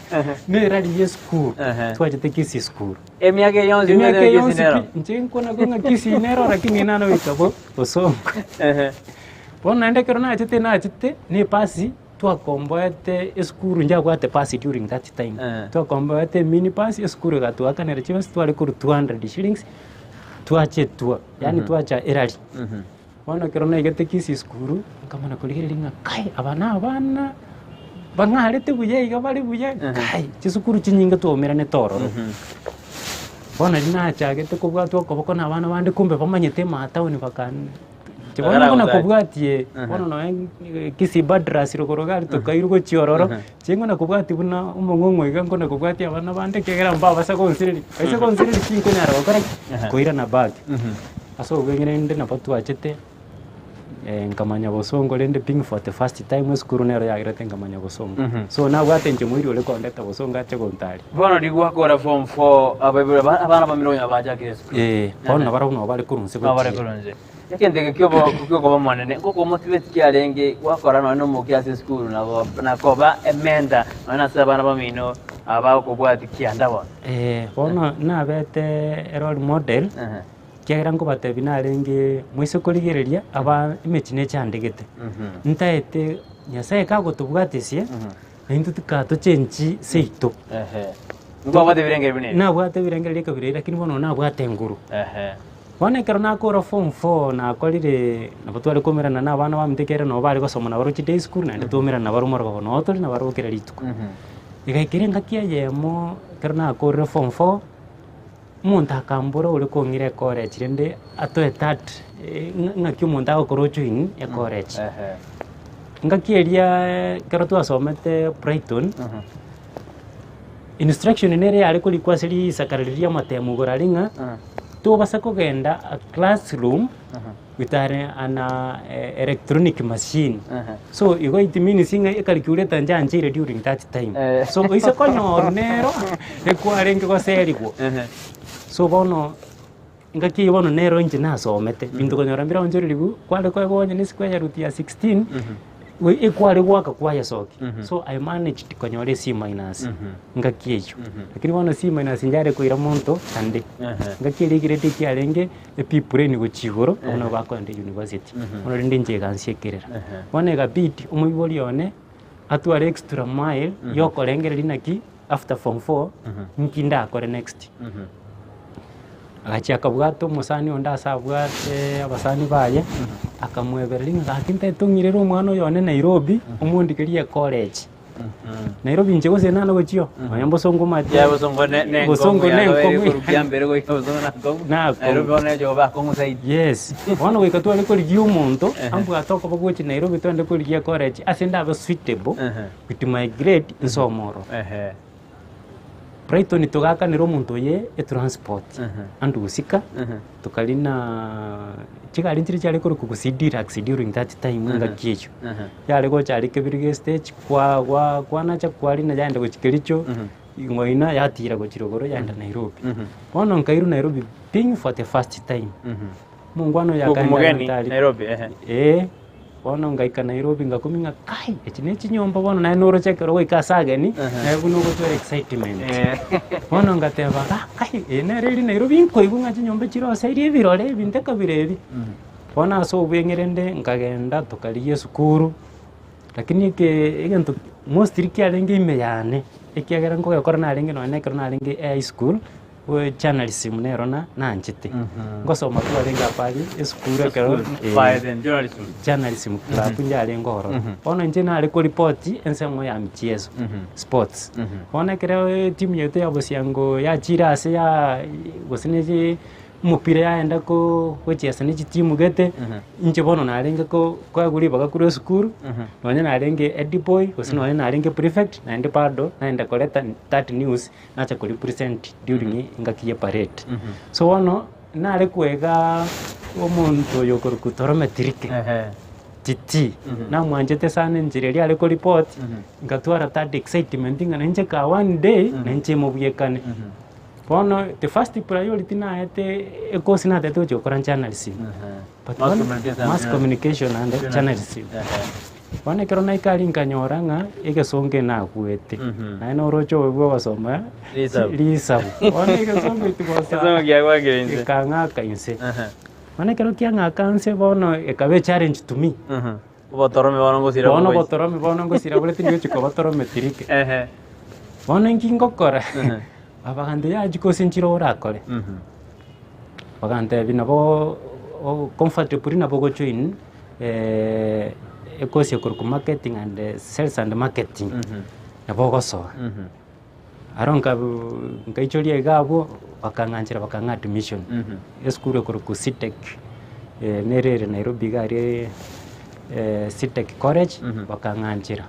na erari ya esukuru, Ehe. twachete Kisii school. Emiaka eye yonsi Emiaka eye Kisii yonsi nero. pi, inche nkona ng'a Kisii nero lakini nana goika bo bosongo. Ehe. Bono naende ekero nachete nachete, na ebasi. Twakomboete esukuru njabwate bus during that time, Eh. twakomboete emini bus esukuru egatoakanera chibesa tware korwa 200 shillings twachetwa yaani twacha erari. Bono ekero naigete Kisii sukuru, nkamana korigereria ng'a kai aba na abana. Bang'arete buya iga bare buya, kai, chisukuru chinyinge twaumeranete ororo. Bono riria nachagete kobwatwa okoboko na abana bande kumbe bamanyete emataoni bakan inche bono buna kobwatie bono nonye Kisii Badras rogoro iga aria tokairwa gochia ororo, inche ng'o nakobwatia buna omong'ong'o iga nkona kobwatia abana bande ekiagera mbabasa gonsireria, baise gonsireria tinkonyara gokora ki? Koirana back. Ase obweng'e rende nabo twachete. Nkamanya bosongo rende being for the first time esukuru nero yagerete nkamanya bosongo. So nabwate inche moiri ore kondeta bosongo ache gontaria. Bono rigwakora form four abaibori aba abana bamino onye bachakire esukuru. Eh, bono nabarabwo nabo bare korwa inse Nabo bare gochia. korwa inse. Egento eke kiobo kiokoba omonene ngoko motivate kiarenge gwakora nonye na omokia ase esukuru nabo nakoba ementa nonye ase abana bamino aba bagokobwatia kianda bono. Eh, bono nabete erole model. Ekiagera nkobatebia narenge moise korigereria aba emechie nechandegete, ntaete Nyasaye kagotobwatesia, naintwe tikatochenchi seito. Nkwabwate ebirengererio buna ebi? Nabwate ebirengererio ekabira erio lakini bono nabwate enguru. Bono ekero nakora form four nakorire nabo tware koumerana na abana baminto ekiagera nabo bare gosoma nabarobwo chiday school naende twaumerana nabarobwo morogoba noo tore nabarobwo kera rituko. Egaikera engaki eyemo ekero nakorire form four. Omonto akambora ore kong'ira ecollege rende atoe that ng'aki omonto agokora ojoin ecollege. Engaki eria ekero twasomete Brighton, instruction nere yare korikwa ase risakara riria ri'amatemo igoro aria ng'a tobasa kogenda a classroom with an electronic machine. So igo it means ng'a ecalculator nchiancheire during that time. So oise konyorwa nero, ekwarenge goserigwa. So bono, engaki eyio bono nero inche nasomete, binto konyora mbiraonchererigwe, kware koegwa onye na esquare root ya 16, ekware goaka kwayesokia. So I managed konyora e C minus engaki eyio. Lakini bono C minus nchare koira monto ande. Engaki eria egrade ekiarenge. Epiplane gochia igoro, abwo nabo bakoenda university. Bono rende inche egansiekerera. Bono egabidi omoibori one atware extra mile ya okorengereria naki after form four nki ndakore next. Agachia akabwata omosani onde ase abwate abasani baye, akamwebereria ng'a gaki ntaete ong'irere omwana oyo one Nairobi, omondikerie ecollege. Nairobi inche gose nane gochio, nonya mbosongo omanyete. Ya bosongo ne ne Bosongo enkongu ne yago ere enkongu. korukia mbere goika bosongo na nkongu. Nakongu. Nairobi bono eche koba akong'u zaidi. Yes, bono goika tware korigia omonto, ambwate okoba gochia Nairobi twende korigia ecollege ase ndabe suitable with my grade nsome ororo. Brighton togakanera omonto oye etransport andusika, tokarina chigari nchire chiare korokwa gusii deluxe during that time engaki eyio. Yare gocha aria kebirigo estage kwa gwa kwanacha kwarina yaenda gochia kericho, ng'oina yatira gochia rogoro yaenda Nairobi. Bono nkairwa Nairobi being for the first time, omongwana oyo akaenda Omogeni ntari Nairobi ehe. eh. Bono ngaika Nairobi ngakumia ng'a kai, echi ne chinyomba bono naye noroche ekero ogoika ase ageni, naye buna ogotwara excitement. Bono ngateba iga, kai, eye nere eri Nairobi nkoigwa ng'a chinyomba chiroseirie ebirore ebinto ekabira ebi. Bono ase obweng'e rende nkagenda tokarigia esukuru, lakini eke egento mostly kiarenge ime yane, ekiagera nkogekora narenge nonye na ekero narenge ehigh school. Journalism nero na nanchete. Ngosoma twarenge apa aria esukuru ekero Esukuru, by then, journalism. journalism club yarenge ororo. Bono inche nare koripoti ensemo ya michezo, sports. Bono ekero etimu yaito ya Bosiango yachire ase ya gose ne chi omopira yaenda ko gochiesa ne chitimu gete, inche bono narenge ko koegwa ribaga korwa esukuru, nonye narenge head boy, gose nonye narenge prefect, naende bado naenda koreta that news. nacha ko represent during engaki ye parade. So bono nare kwega omonto oyo okorokwa Torome Tirike, Titi, namwanchete sana enchera eria are ko report, ngatwara that excitement ng'a nainche ka one day, nainche mobuekane. Bono the first priority naete ecourse natete gochia gokora journalism, but Mass bono communication. mass communication and journalism. Bono ekero naika aria nkanyora ng'a egesongo enakwete, naende noroche obobe bwa ogosoma Risabu. risabu. Bono egesongo eki gosa Egesongo kiagwakire inse. gekang'aka inse. Bono ekero kiang'aka inse bono ekaba echallenge to me. Obotorome bono ngosira Bono bogoicha. obotorome bono ngosira bore tingochi koba torometi rike. Bono inki ngokora, abagambia yachia gose nchire orakore. Bagantebia nabo o comfortably nabo ogojoin. Ekosi ekorokwa marketing and sales and marketing, nabo ogosoa. Aro nkaichoria iga abwo, bakang'anchera bakang'a admission, esukuru ekorokwa CTEC, nere ere Nairobi iga aria CTEC college, bakang'anchera.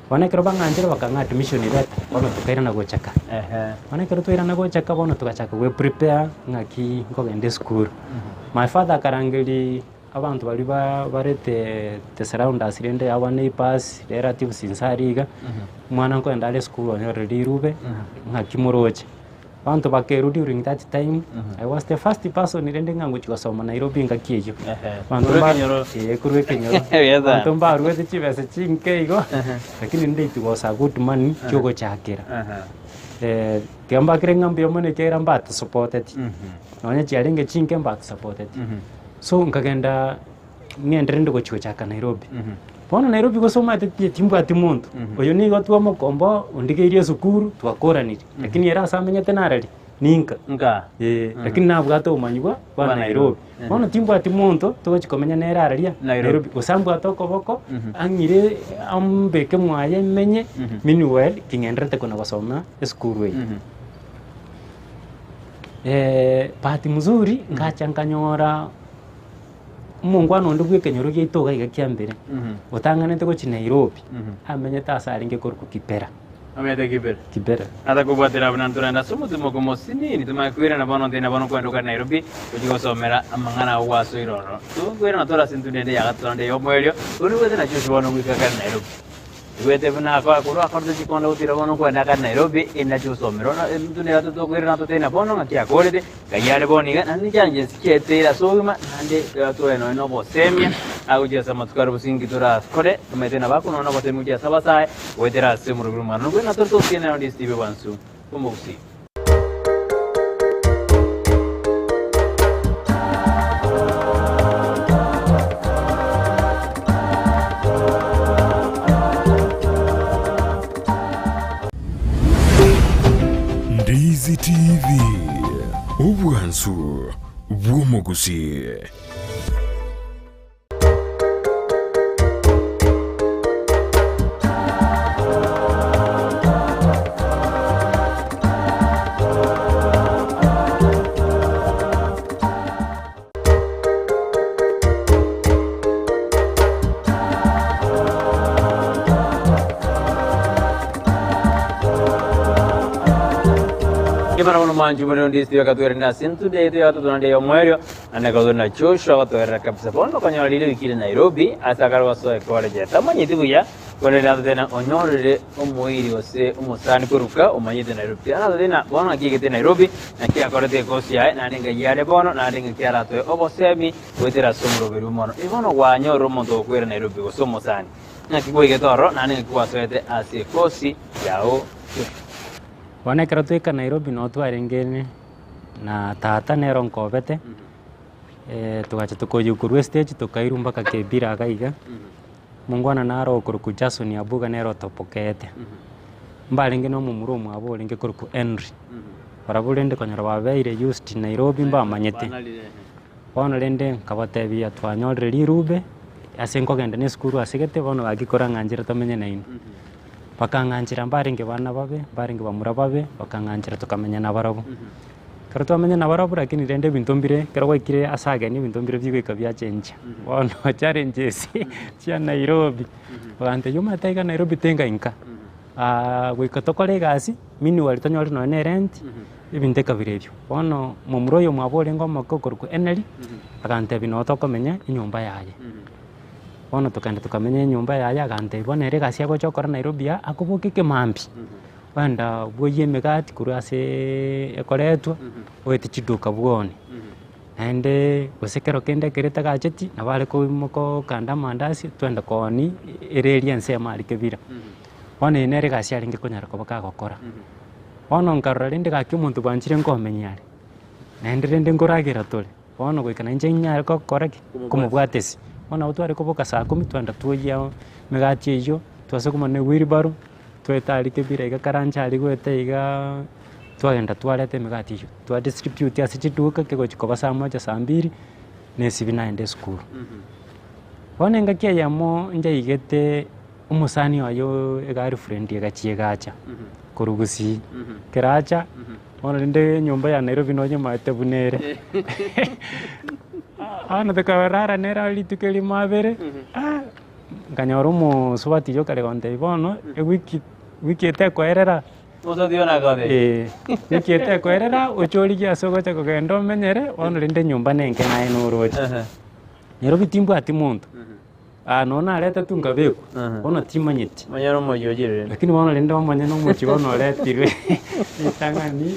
Bono ekero bang'anchire bakang'a admission letter, bono tokairana gocha ka. Bono ekero twairana gocha ka bono togachaka gwe prepare ng'aki nkogenda esukuru. My father akarangeria abanto baria ba barete the surrounders rende our neighbours, relatives inse aria iga, omwana nkoenda are esukuru onyorire rirube, ng'aki moroche. Abanto bakerwa during that time, I was the first person rende ng'a ngochia gosoma Nairobi engaki eyio. Abanto Korwa mba- ekenyoro. Eh, korwa ekenyoro. Buya sana. Abanto mbaruete chibesa chinke igo, lakini rende it was a good money chiogochakera. Tiga mbakere ng'a mbuya mono ekiagera mbatusupoteti, nonye chiarenge chinke mbatusupoteti. So nkagenda ng'ende rende gochia gochaka Nairobi. Bono Nairobi gose omanyete ti timbwati monto, oyo nigo twamokomboa ondigeirie esukuru twakoranire, lakini ere ase amenyete narari ninka. Nka. Eh, lakini nabwate obomanyi bwa bwa Bwa Nairobi. Nairobi. Bono timbwati monto togochi komenya nere araria Nairobi. Nairobi, gose ambwate okoboko, ang'ire ambeke mwaye menye, meanwhile king'endererete kona gosoma esukuru eye. Bahati mzuri ngacha nkanyora omongwana onde bw'ekenyoro giaito iga iga kia mbere, otang'anete gochia Nairobi, amenyete ase arenge korokwa Kibera. Amenyete Kibera. Kibera. Atakobwatera buna ntorende ase omotimo okomosinini, tomanye koirana bono ntende bono kwendoka Nairobi gochia gosomera amang'ana ao gwasoire ororo. Tokoirana tore ase entundo ende ya gatato naende y'omoerio, korende obwate na chionsi bono goika kare Nairobi. Igwete buna akoa korwa akorete chikonda gotira bono nkwenda kare Nairobi, inde achie gosomera. Bono entundo ya gatato tokoirana totebe bono ng'aki akorete, Ngai are bono iga, naende challenges chiaeteire ase obogima, naende tobe nonya na obosemia agochia ase amatuko are bosingi torakore, tomaete nabo akonwa na obosemia gochia ase abasae, goetera ase omorwoti bw'omwana. Nokwo na tore totienera onde Steve Bwansu omogusii. Ndizi TV, obwansu bw'omogusii. Kebana bono mwanchi bore onde ase akatwerera ase entude yaito yagatato naende y'omoerio, naende akatwerera na Joshua agatwerera kabisa. Bono okonyora riria oikire Nairobi ase akare gosoa ecollege tamanyeti buya korende natotebia ng'a onyorire omoiri gose omosani koruka omanyete Nairobi. Tiga natotebie ng'a bono naki aigete Nairobi, naki akorete ekosi yaye, naende ng'ai are bono, naende ng'aki aratoe obosemi goetera ase omoroberi mono. Ee bono kwanyorire omonto ogokwera Nairobi gose omosani, ng'aki kwaigete ororo naende ng'aki gwasoete ase ekosi yao. Bono ekero twaika Nairobi noo twarenge na tata nere onkobete, togacha tokoyia korwa estage tokairwa mpaka Kibera iga iga. Omongwana naro okorokwa Jason Abuga nere otopokeete. Mbarenge na omomura omwabo orenge korokwa Henry. Barabwo rende konyora babeire used Nairobi mbamanyete. Bono rende nkabatebia twanyorire rirube, ase nkogenda na esukuru ase gete bono gaki korang'anchera tomenye nainwe. Bakang'anchera mbarenge bana babe, mbarenge bamura babe, bakang'anchera tokamenya nabarabwo. Ekero twamenya nabarabwo lakini rende ebinto mbire, ekero gwaikire ase ageni ebinto mbire bigoika biachenchia. Bono challenges chia Nairobi, ogantebia omanyete iga Nairobi tenga inka, goika tokore egasi, meanwhile tonyore nonye na erent, ebinto ekabira ebio. Bono momura oyo omwabo orenge omoke okorokwa Henry, agantebia noo tokomenya enyomba yaye. Bono tokagenda tokamenya enyomba yaye agantebia bono ere egasi agocha gokora Nairobi aa, akoboka ekemambia. Kwenda bwoyie emegati korwa aseeee ekoretwa, oete chiduka bwone. Naende gose ekero kende ekero etagacheti, nabo are koimoka okanda amandasi twende koonia ere eria ensemo aria kebira. Bono eye nere egasi arenge konyara koba kagokora. Bono nkarora rende gaki omonto bwanchire nkomenya are, naende rende nkoragera tore. Bono goika nainche nyare gokora ki? Komobwatisia. Bono nabo tware koboka saa kumi twagenda twoyia emegati eywo, twasukuma na ewheelbarrow, tweta aria kebira iga karanche aria goeta igaa, twagenda twareta emegati eywo, twa distribute ase chiduka kegochi koba saa moja saa mbiri, nesibi naende esukuru. Bono engaki eyemo njaigete omosani oye egirlfriend egachia egacha korwa gusii, keracha bono rende enyomba ya Nairobi nonyemaete buna ere. Bono tokarara nere aro rituko erimo abere, nkanyora omosubati oyio okare gontebia bono ewiki wiki etekoerera. Ee, wiki etekoerera oche origie ase ogocha kogenda omenyere, bono rende enyomba nenke naye noroche. Nairobi timbwati monto, nonye naretetwe nkabekwa, bono timanyeti. Omonyene omoyio ochire rende. Lakini bono rende omonyene omochie bono oretirwe ritang'ani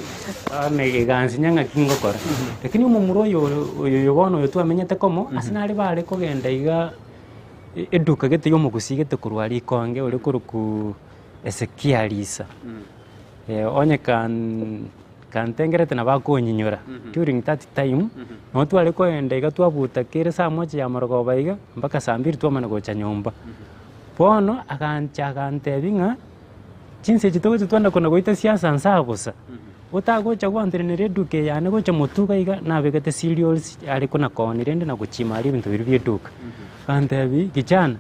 bono egansinya ng'aki ngokora. Lakini omomura oyo oyo bono oyo twamenyete komo, ase nare bare kogenda iga eduka gete ya omogusii gete korwa rikonge ore korokwa Hezekia Risa, onye kan kantengerete nabo akonyinyora during that time, nabo tware kogenda iga twabuta kere saa moja ya marogoba iga, mpaka saa mbiri twamanya gocha nyomba. Bono agancha agantebia ng'a, chinsa echi togocha twanda kona goita siasa nsa bosa, otagocha gwantenenera eduka eye yane gocha motwe iga iga, nabegete cereals are kona koonia rende na gochima aria ebinto biria bia eduka. Agantebia kijana.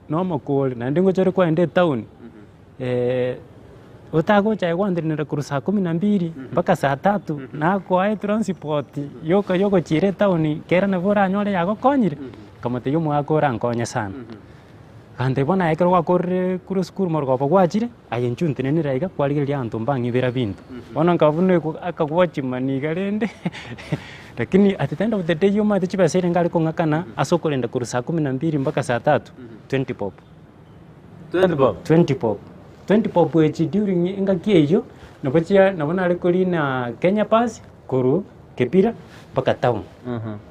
Nomokori, naende ngocha ore kwaenda etown, otagocha aye gwantenenera korwa saa kumi na mbili mpaka saa tatu, nakoa etransport yoka yogochiera etown kera nabo oranyore yagokonyire, nkamotebia omogaka orankonye sana. Agantebia bono aye ekero gwakorire korwa esukuru morogoba gwachire, aye inchuo ntenenere aiga kwarigereria abanto mbang'ibera binto. Bono nkaba buna akagwachimani iga rende. Lakini at the end of the day omanyete chibesa eria nkare kong'akana ase okorenda korwa saa kumi na mbili mpaka saa tatu, 20 bob. 20 bob? 20 bob. 20 bob echi during engaki eyio, nabo chia nabo nare korina Kenya bus korwa Kibera mpaka town.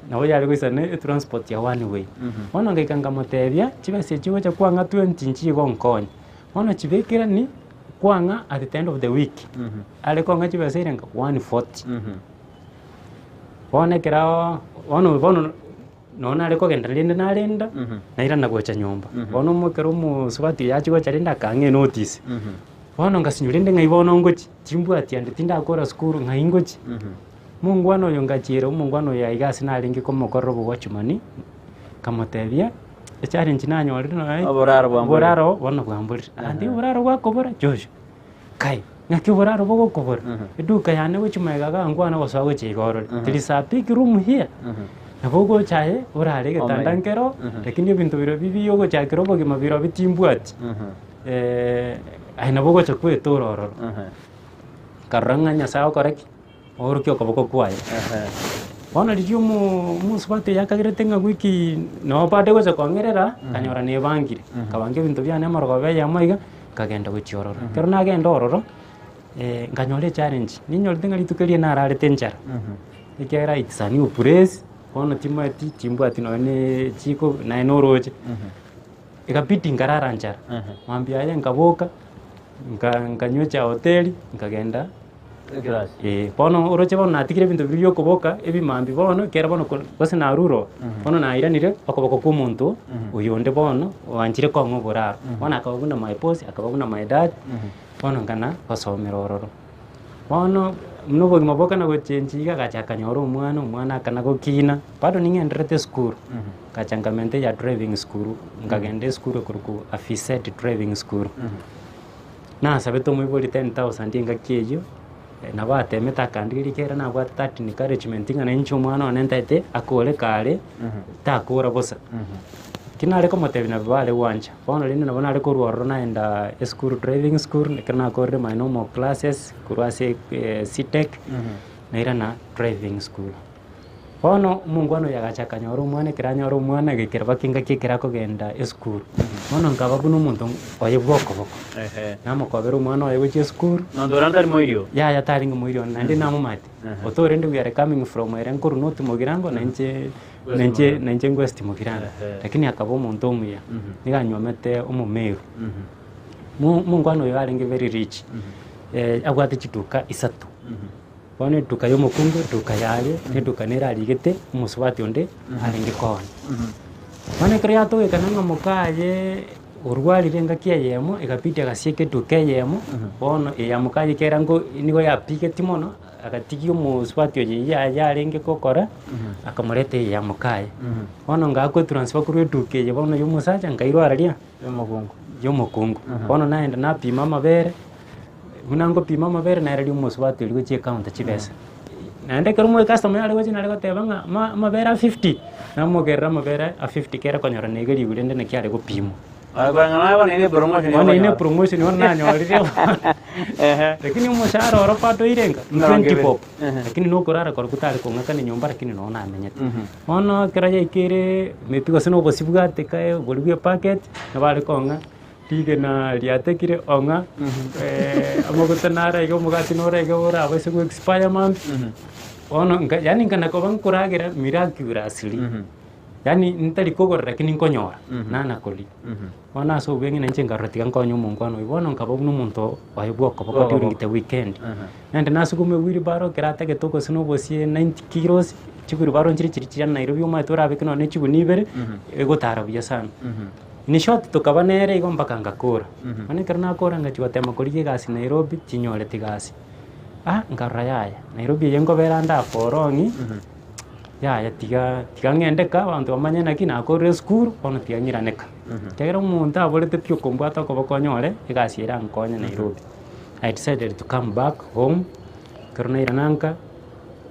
Nabo yare goisana etransport ya one way. Bono ngaika nkamotebia, chibesa echi ogocha kwang'a 20 nchigonkonya. Bono chibekerani kwang'a at the end of the week, are kong'a chibesa ere nka 140. Bono ekero bono bono nonye nare kogenda rende narenda, nairana gocha nyomba. Bono omo ekero omosubati oyo achia gocha rende akang'a enotice. Bono ngasinywa rende ng'ai bono ngochia, timbwati ande tindakora sukuru ng'ai ngochia. Omongwana oyo ngachiera omongwana oyo aiga ase narenge komokorera obowatchman, nkamotebia, echallenge nanyorire nonye Oboraro bwamborire. oboraro bono bwamborire. Agantebia oboraro bwakobora Joshua. Kai, ng'aki oboraro bogokobora? Eduka yane gochia magega iga nkwane gosoa gochia iga orore. There is a big room here. Nabo ogocha aye, orare egetanda Omanye. nkero, lakini ebinto bire bibi ogochakera obogima birobio timbwati. Aye nabo ogocha kwetora ororo. Nkarora ng'a Nyasaye okore ki? Oorokie okoboko kwaye. Bono riria omo omosubati oyo akagerete ng'a wiki noo bado gocha kong'erera, nkanyora nebangire. Nkabanga ebinto biane amarogoba eyemo iga, nkagenda gochia ororo. Ekero nagenda ororo, nkanyora echallenge, ninyorete ng'a rituko erio nararete enchara, ekiagera it's a new place, bono timanyeti timbwati nonye na echiko naye noroche. Ekabidi nkarara nchara, mambia aye nkaboka, nka nkanywa echae hoteli, nkagenda. Ee, bono oroche bono natigire ebinto biria biokoboka ebimambia bono, ekero bono ko gose narure oo, bono nairanire okoboko kwa omonto oyonde bono oanchire kong'a oboraro. Bono akaba buna my boss, akaba buna my dad, bono nkana gosomera ororo. Bono, buna obogima bokana gochengi iga, agacha akanyora omwana, omwana akana gokina, bado ning'endererete esukuru, ngacha nkamenta eya driving school, nkagenda esukuru ekorokwa Afised driving school. Nasabete omoibori 10,000 engaki eyio, nabo atemete akandigeria ekiagera nabwate that encouragement ng'a nainche omwana one ntaete akore kare, takora bosa. Ki nare komotebia nabo bare gwancha, bono rende nabo nare korwa ororo naenda esukuru driving school, ekero nakorire my normal classes korwa ase CTech, nairana driving school. Bono omongwana oyo agacha akanyora omwana, ekero anyora omwana agaikera mpaka engaki ekero akogenda esukuru. Bono nkaba buna omonto oye bwa okoboko, namokobera omwana oye gochia esukuru, Monto oria ntari moirio? Yaya tarenge moirio one, naende namomanyete. Oto rende we are coming from ere nkorwa north Mugirango na inche na inche na inche west Mugirango. Lakini akaba omonto omuya, nigo anywomete omomeru. Mo- Omongwana oyo arenge very rich, abwate chiduka isato. Bono eduka y'omokungu, eduka yaye, na eduka nere arigete omosubati onde arenge koonia. Bono ekero yatogekana ng'a mokaye orwarire engaki eyemo, egabidi agasieka eduka eyemo, bono eya mokaye ekera nko nigo yapigeti mono. agatigia omosubati oyo eywo yaye arenge gokora, akamoreta eye ya mokaye. Bono ngakwa etransfer korwa eduka eye bono ya omosacha nkairwa araria Yomokungu. ya omokungu. Bono naenda napima amabere, buna ngopima amabere naereria omosubati oria gochia ecounter chibesa. Naende ekero omo ecustomer yare gocha nare goteba ng'a ama amabere a fifty, namogerera amabere a fifty kere konyora niga rigori rinde naki are gopimwa. Bono eye ne promotion bono nanyorire lakini omoshahara oro bado oire nka 20 bob lakini nokorara korokwo tari kong'akana nyomba lakini noo namenyete. Bono ekero yaikeire maybe gose na obosie bwateka boria bwa epacket nabo are kong'a rigena riatekire ong'a amaguta naro iga omogati noro iga orabase go expire mambia. Bono nka yaani nkana koba nkoragera miraculously. Yaani ntari kogora lakini nkonyora, nana koria. Bono ase obweng'e nainche nkarora tiga nkonye omongwana oyio, bono nkaba buna omonto oye bwa okoboko during the weekend. Naende nasuguma ewheelbarrow ekero atagete gose na obosie 90 kilos, chiwheelbarrow nchire chiria chia Nairobi omanyete orabeke nonye na chigunia ibere, egotara buya sana. In short tokaba nere igo mpaka ngakora. Bono ekero nakora ngachia gotema korigia egasi Nairobi, tinyoreti gasi. Ah nkarora yaya, Nairobi eye nkobera ande aforong'i. Yaya tiga tiga ng'ende ka abanto bamanye naki nakorire esukuru, bono tiga ng'irane ka. Ekiagera omonto aborete pi okombwata okoboko onyore, egasi erankonye Nairobi. I decided to come back home, ekero nairana nka,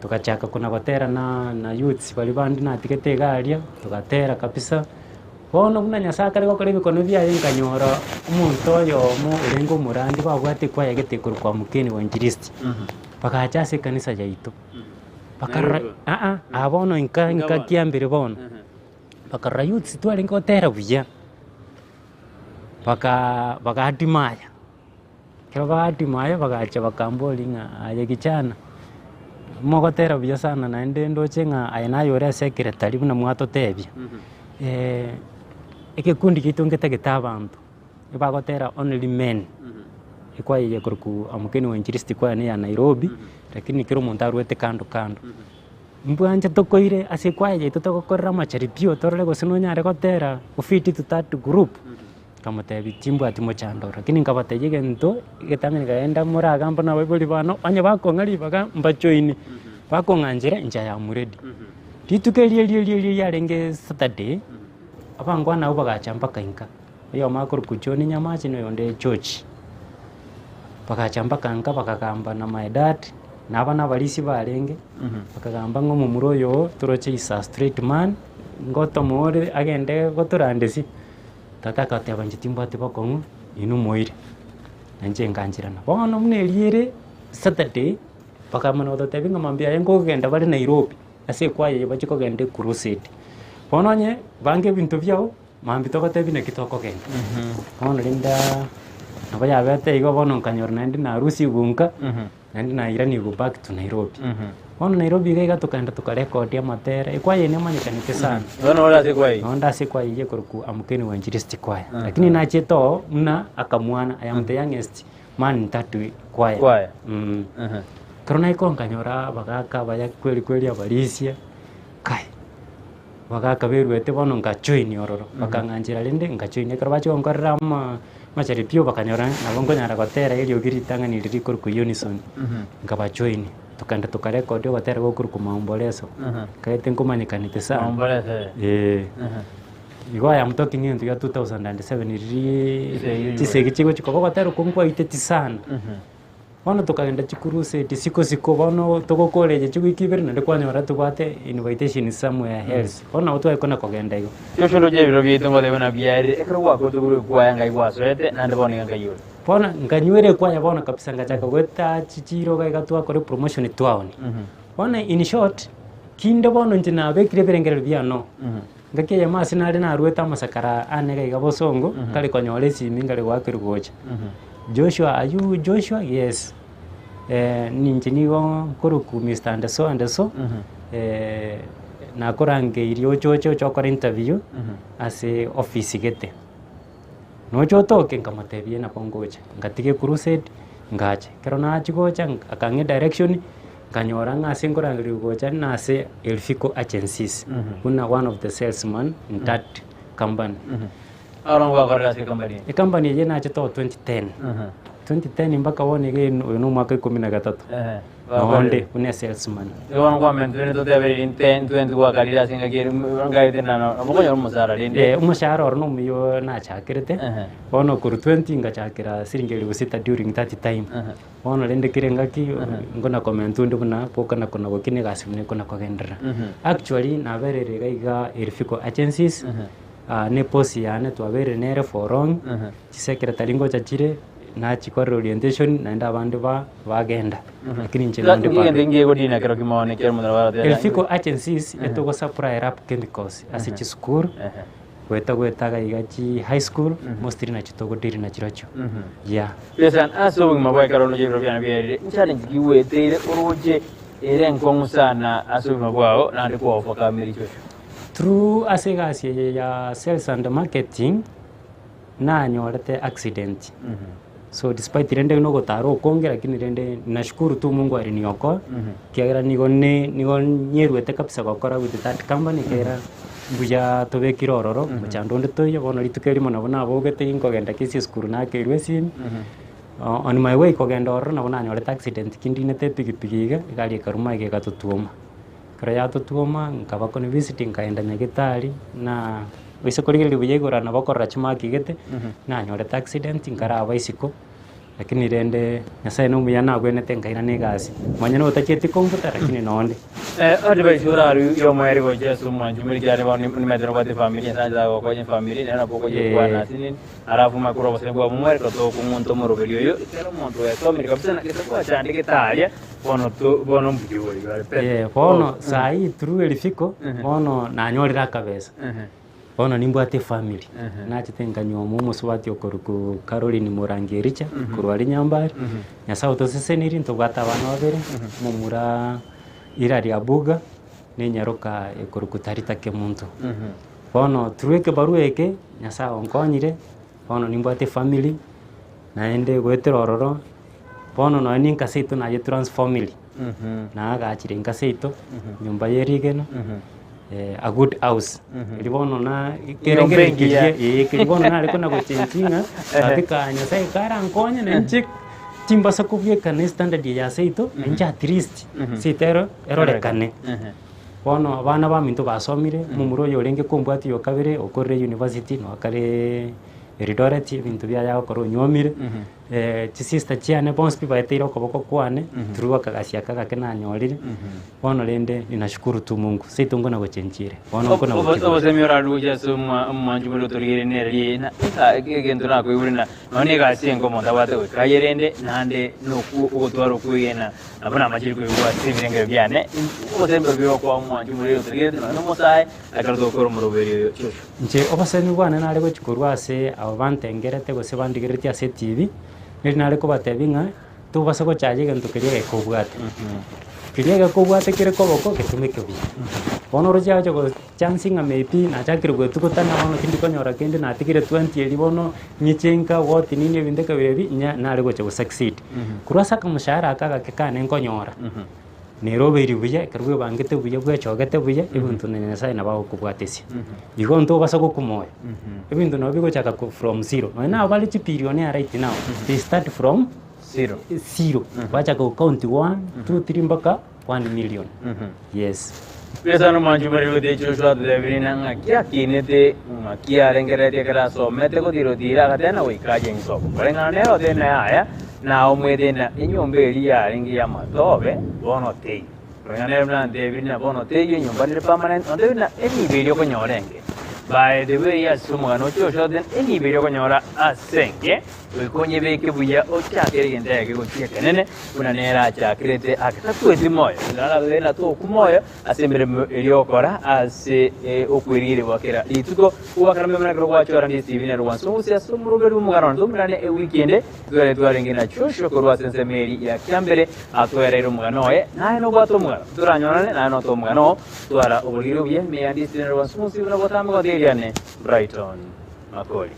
togachaka kona gotera na na youths baria bande natigete iga aria, togatera kabisa, bono buna Nyasaye akare gokora ebikono biaye nkanyora omonto oyomo orenge omorandi babwate ekwaya gete korwa kwa Mukeni Uinjilisti, bagacha ase ekanisa yaito. Bakarora aa aa bono inka inka kiambere bono, bakarora youths twarenge gotera buya, baka bagaadmire, ekero baadmire bagacha bakamboria ng'a aye kijana, mogotera buya sana naende ndoche ng'a aye naye ore secretary buna mwatotebia, egekundi giaito ngetagete abanto. Ebagotera only men, ekwaya eye ekorokwa Amkeni Uinjilisti Choir ne ya Nairobi, lakini kera omonto arwete kando kando. Mbwanche tokoire ase ekwaya yaito togokorera amajaribio torore gose nonyare gotera ofit to that group, nkamotebia timbwati mochando lakini nkabatebia egento egetang'ani nkaenda moragamba na abaibori bano, onye bakong'a ribaga mbajoini, bakong'anchera inche I am ready. Rituko erio erio erio erio riarenge Saturday, abangwana abwo bagacha mpaka inka. Oyomo akorokwa John Nyamache na oyonde George. Bagacha mpaka nka bakagamba na my dad, na abana abarisia barenge, bakagamba ng'a omomura oyo oo toroche is a straight man, ngotomo ore agende gotorandesia. Tata agateba inche timbwati bokong'u, inwe moire. Na inche nkancherana. Bono buna erio ere Saturday, bakamana gototebia ng'a mambia aye nkogenda bare Nairobi, ase ekwaya eye bachia kogenda ecrusade. Bono onye banga ebinto biago. Mambia togotebi naki tokogenda. Bono rende nabo yabete igo bono nkanyora naende narusigwe nka, naende nairanigwe back to Nairobi. Bono Nairobi iga iga tokaenda tokarekodia amatera, ekwaya eye nemanyekanete sana. Bono ore ase ekwaya eyio? Nonde ase ekwaya eyio ekorokwa Amkeni Uinjilisti Choir. Lakini nachete oo buna akamwana, I am the youngest man in that choir. Choir. Ekero naika oo nkanyora abagaka abaya kweri kweri abarisia, kai. Bagaka beruete bono nkajoin ororo, bakang'anchera rende nkajoin. Ekero bachia gonkorera ama amajaribio bakanyora nabo nkonyara gotera eriogi ritang'ani riria rikorokwa unison, nkabajoin, tokagenda tokarekodia ogotera gokorokwa maomboleso, kaete nkomanyekanete sana. Maomboleso eh. Eh. Igo I am talking egento gia 2007 riria chisegi chigochi koba ogotera okwo nkwaiteti sana. Bono tokagenda chicrusade isiko isiko bono togokora eche chiwiki ibere naende kwanyora tobwate invitation somewhere else. Bono nabo tware kona kogenda igo. Joshua ndoche ebiro biaito ngotebe buna biarire, ekero gwakorete korwa ekwaya ngai gwasoete, naende bono iga nkai ore. Bono nkanywera ekwaya bono kabisa ngachaka goeta chichiro iga iga twakora epromotion twaoni. Bono in short, kinde bono inche nabekire ebirengererio biane oo, ngaki eyemo ase nare naruete amasakara ane iga iga bosongo, nkare konyora esimi nkare goakerwa gocha. Joshua are you Joshua? Yes. Ninche nigo nkorokwa Mister and so and so, nakorangeirie oche oche oche okore interview ase office gete. Noche otoke? Nkamotebia nabo ngocha. Ngatiga ecrusade, ngacha. Ekero nachia gocha, akang'a edirection, nkanyora ng'a ase nkorangerigwa gocha nase Elfico Agencies, buna one of the salesman in that company. Aro ngwakorera ase ecompany eye. Ecompany eye nachete oo 2010. 2010 mpaka bono iga oyo na omwaka ikomi na gatato. Nonde buna esalesman. Igo bono kwamentirwe ntotebereiri nte ntwenti gwakarire ase engaki ere ngaete na nabo okonyora omosaara rende. Eh, omoshahara oro nomuya oo nachakerete, Ehe. bono korwa twenty ngachakera siringi elifu sita during that time. Ehe. Bono rende kera engaki nkona komentwa onde buna gokana kona gokina egasi buna ekona kogenderera. Actually naberire iga iga Elfico Agencies, ne boss yane twaberire nere for long, Chisecretary ngocha chire, nachikorera orientation naende abande ba bagenda. Lakini inche nonde Egento bado. ngegodina kero kimono ekero omonto nabo aratebe Elfico Agencies etogo supply lab chemicals ase chisukuru, goeta goeta iga iga chi high school, mostly nachio togodeal nachirochio. Yeah. Listen, ase obogima bwa ekero oroche ebiro biane biaerire, nchallenge ki gweteire oroche ere enkong'u sana ase obogima bwao naende kwa overcome Joshua? Through ase egasi eye ya sales and marketing, nanyorete accident so despite rende na ogotara okonge lakini rende nashukuru tu Mungu aliniokoa ekiagera nigo ne nigo nyeruete kabisa gokora with that company ekiagera mbuya tobekire ororo mochando onde toiyo bono rituko erimo nabo nabogete ginkogenda kisii esukuru nakeirwe esimi on my way kogenda ororo nabo nanyorete accident ki ndinete epikipiki iga egari ekaruma iga egatotwoma. Ekero yatotwoma nkaba convinced nkaenda nyagetari na oise korigereria buya igoro nabo okorora chimaki gete, nanyorete accident nkaraba isiko, lakini rende Nyasaye nomuya nagwenete nkairana egasi, manya na otachieti kombuta lakini nonde. Advice orarue y'omoerio gochia ase omwanchi omoriki are bono nimanyete nobwate efamiri Nyasaye anchete agokonye efamiri nere nabo okoyekwana ase nini alafu omanye korwa obosemi bwabo omoerio tokong'unta omoroberi oyo ekero omonto oesomire kabisa na gese gwachandegete aria Bono to bono mbuya ore you are better. Eh, bono saa hii through Elifiko bono nanyorire akabesa bono nimbwate efamiri nachete nkanyuoma omosubati okorokwa Caroline Morangi Ericha korwa aria Nyambari Nyasaye otosesenirie ntobwate abana babere omomura Hilary Abuga na enyaroka ekorokwa Tarita Kemunto. Bono through ekebarua eke Nyasaye onkonyire bono nimbwate efamiri naende goetera ororo. Bono nonya ninka seito naye transformiri, naagachire inka seito, nyomba ye rigena, a good house. Erio bono na Nyomba engiya. kerengereria eh, keria bono nare kona gochenchi ng'a gaki ka Nyasaye karankonye na inche timbasa kobiekana estandard eye ya seito, na inche at least seito ero erorekane. Bono abana baminto basomire, omomura oyo orenge kombwatia oyo kabere okorire university noyo kare Eldoret ebinto biaye agokora onyuomire. Chisister chiane bonsi pi baeteire okoboko kwane through akagasi aka gake nanyorire, bono rende ninashukuru tu Mungu, seito nkona gochenchire, bono nkona gotiga. Obosemi orarue gochia ase omwanchi boria otorigereire nere riina, egento nakoigure na nonya na egasi enke omonto abwate goika aye rende naende nokwo ogotwara okwegena nabo namachire koigwa ase ebirengererio biane, obosemi boria okoa omwanchi boria otorigereire nonya na omosae ekero togokora omoroberi oyo Joshua. Inche obosemi bwane nare gochia korwa ase aba bantengerete gose bandigereretie ase etibi, neri nare kobatebia ng'a tobasa gochacha egento keria gekobwate. Keria gekobwate kere koboko getumeke buya. Bono oroche acha go chance ng'a maybe nachakire goetugutana bono tindi konyora kende natigire twenty eria bono ng'iche nka what nini ebinto ekabira ebi nya nare gocha go succeed. Korwa ase akamoshahara aka agake kane nkonyora. Nere obeire buya, ekero bwebangete buya bwechogete buya, ebinto na Nyasaye nabo agokobwatesia. Igo ntobasa gokwa moyo, ebinto nabo bigochaka ko from zero. Nonye nabo bare chibillionaire right now, they start from Zero. zero. Bachaka go count one, two, three mpaka one million. Yes. Buya sana omwanchi omoreri gote Joshua atotebire ng'a ng'aki akinete, ng'aki arengereretie ekero asomete gotira-otira agatena goika aye insobo. Koreng'ana nere otebire yaya, Naomwete na enyomba eria yarenge y'amatobe, bono teiyo. Koreng'ana nere buna antebirie na bono teiyo enyomba nere permanent, ontebirie na enibo eria okonyora enke. By the way ase omogano oche oshote enibo eria okonyora ase enke, goika onyebeke buya ochakere egento eke gochia ekenene, buna nere achakerete ake takweti moyo. Ekero arabebe na tokwa moyo ase emeremo eria ogokora ase okwerigeria gwa kera rituko. Ogwakera mbuya ekero gwachora ndi Stephen ere gwansungusia ase omoroberi bw'omogano one. Tomerane ewiki ende twere twarenge na Joshua korwa ase ensemo eria ya kiambere atwereire omogano oye, naye nobwate omogano. Toranyorane naye note omogano oo. Twara oboriri obuya ime ya ndi Stephen ere gwansungusia buna botambe goteria ane Brighton Makori.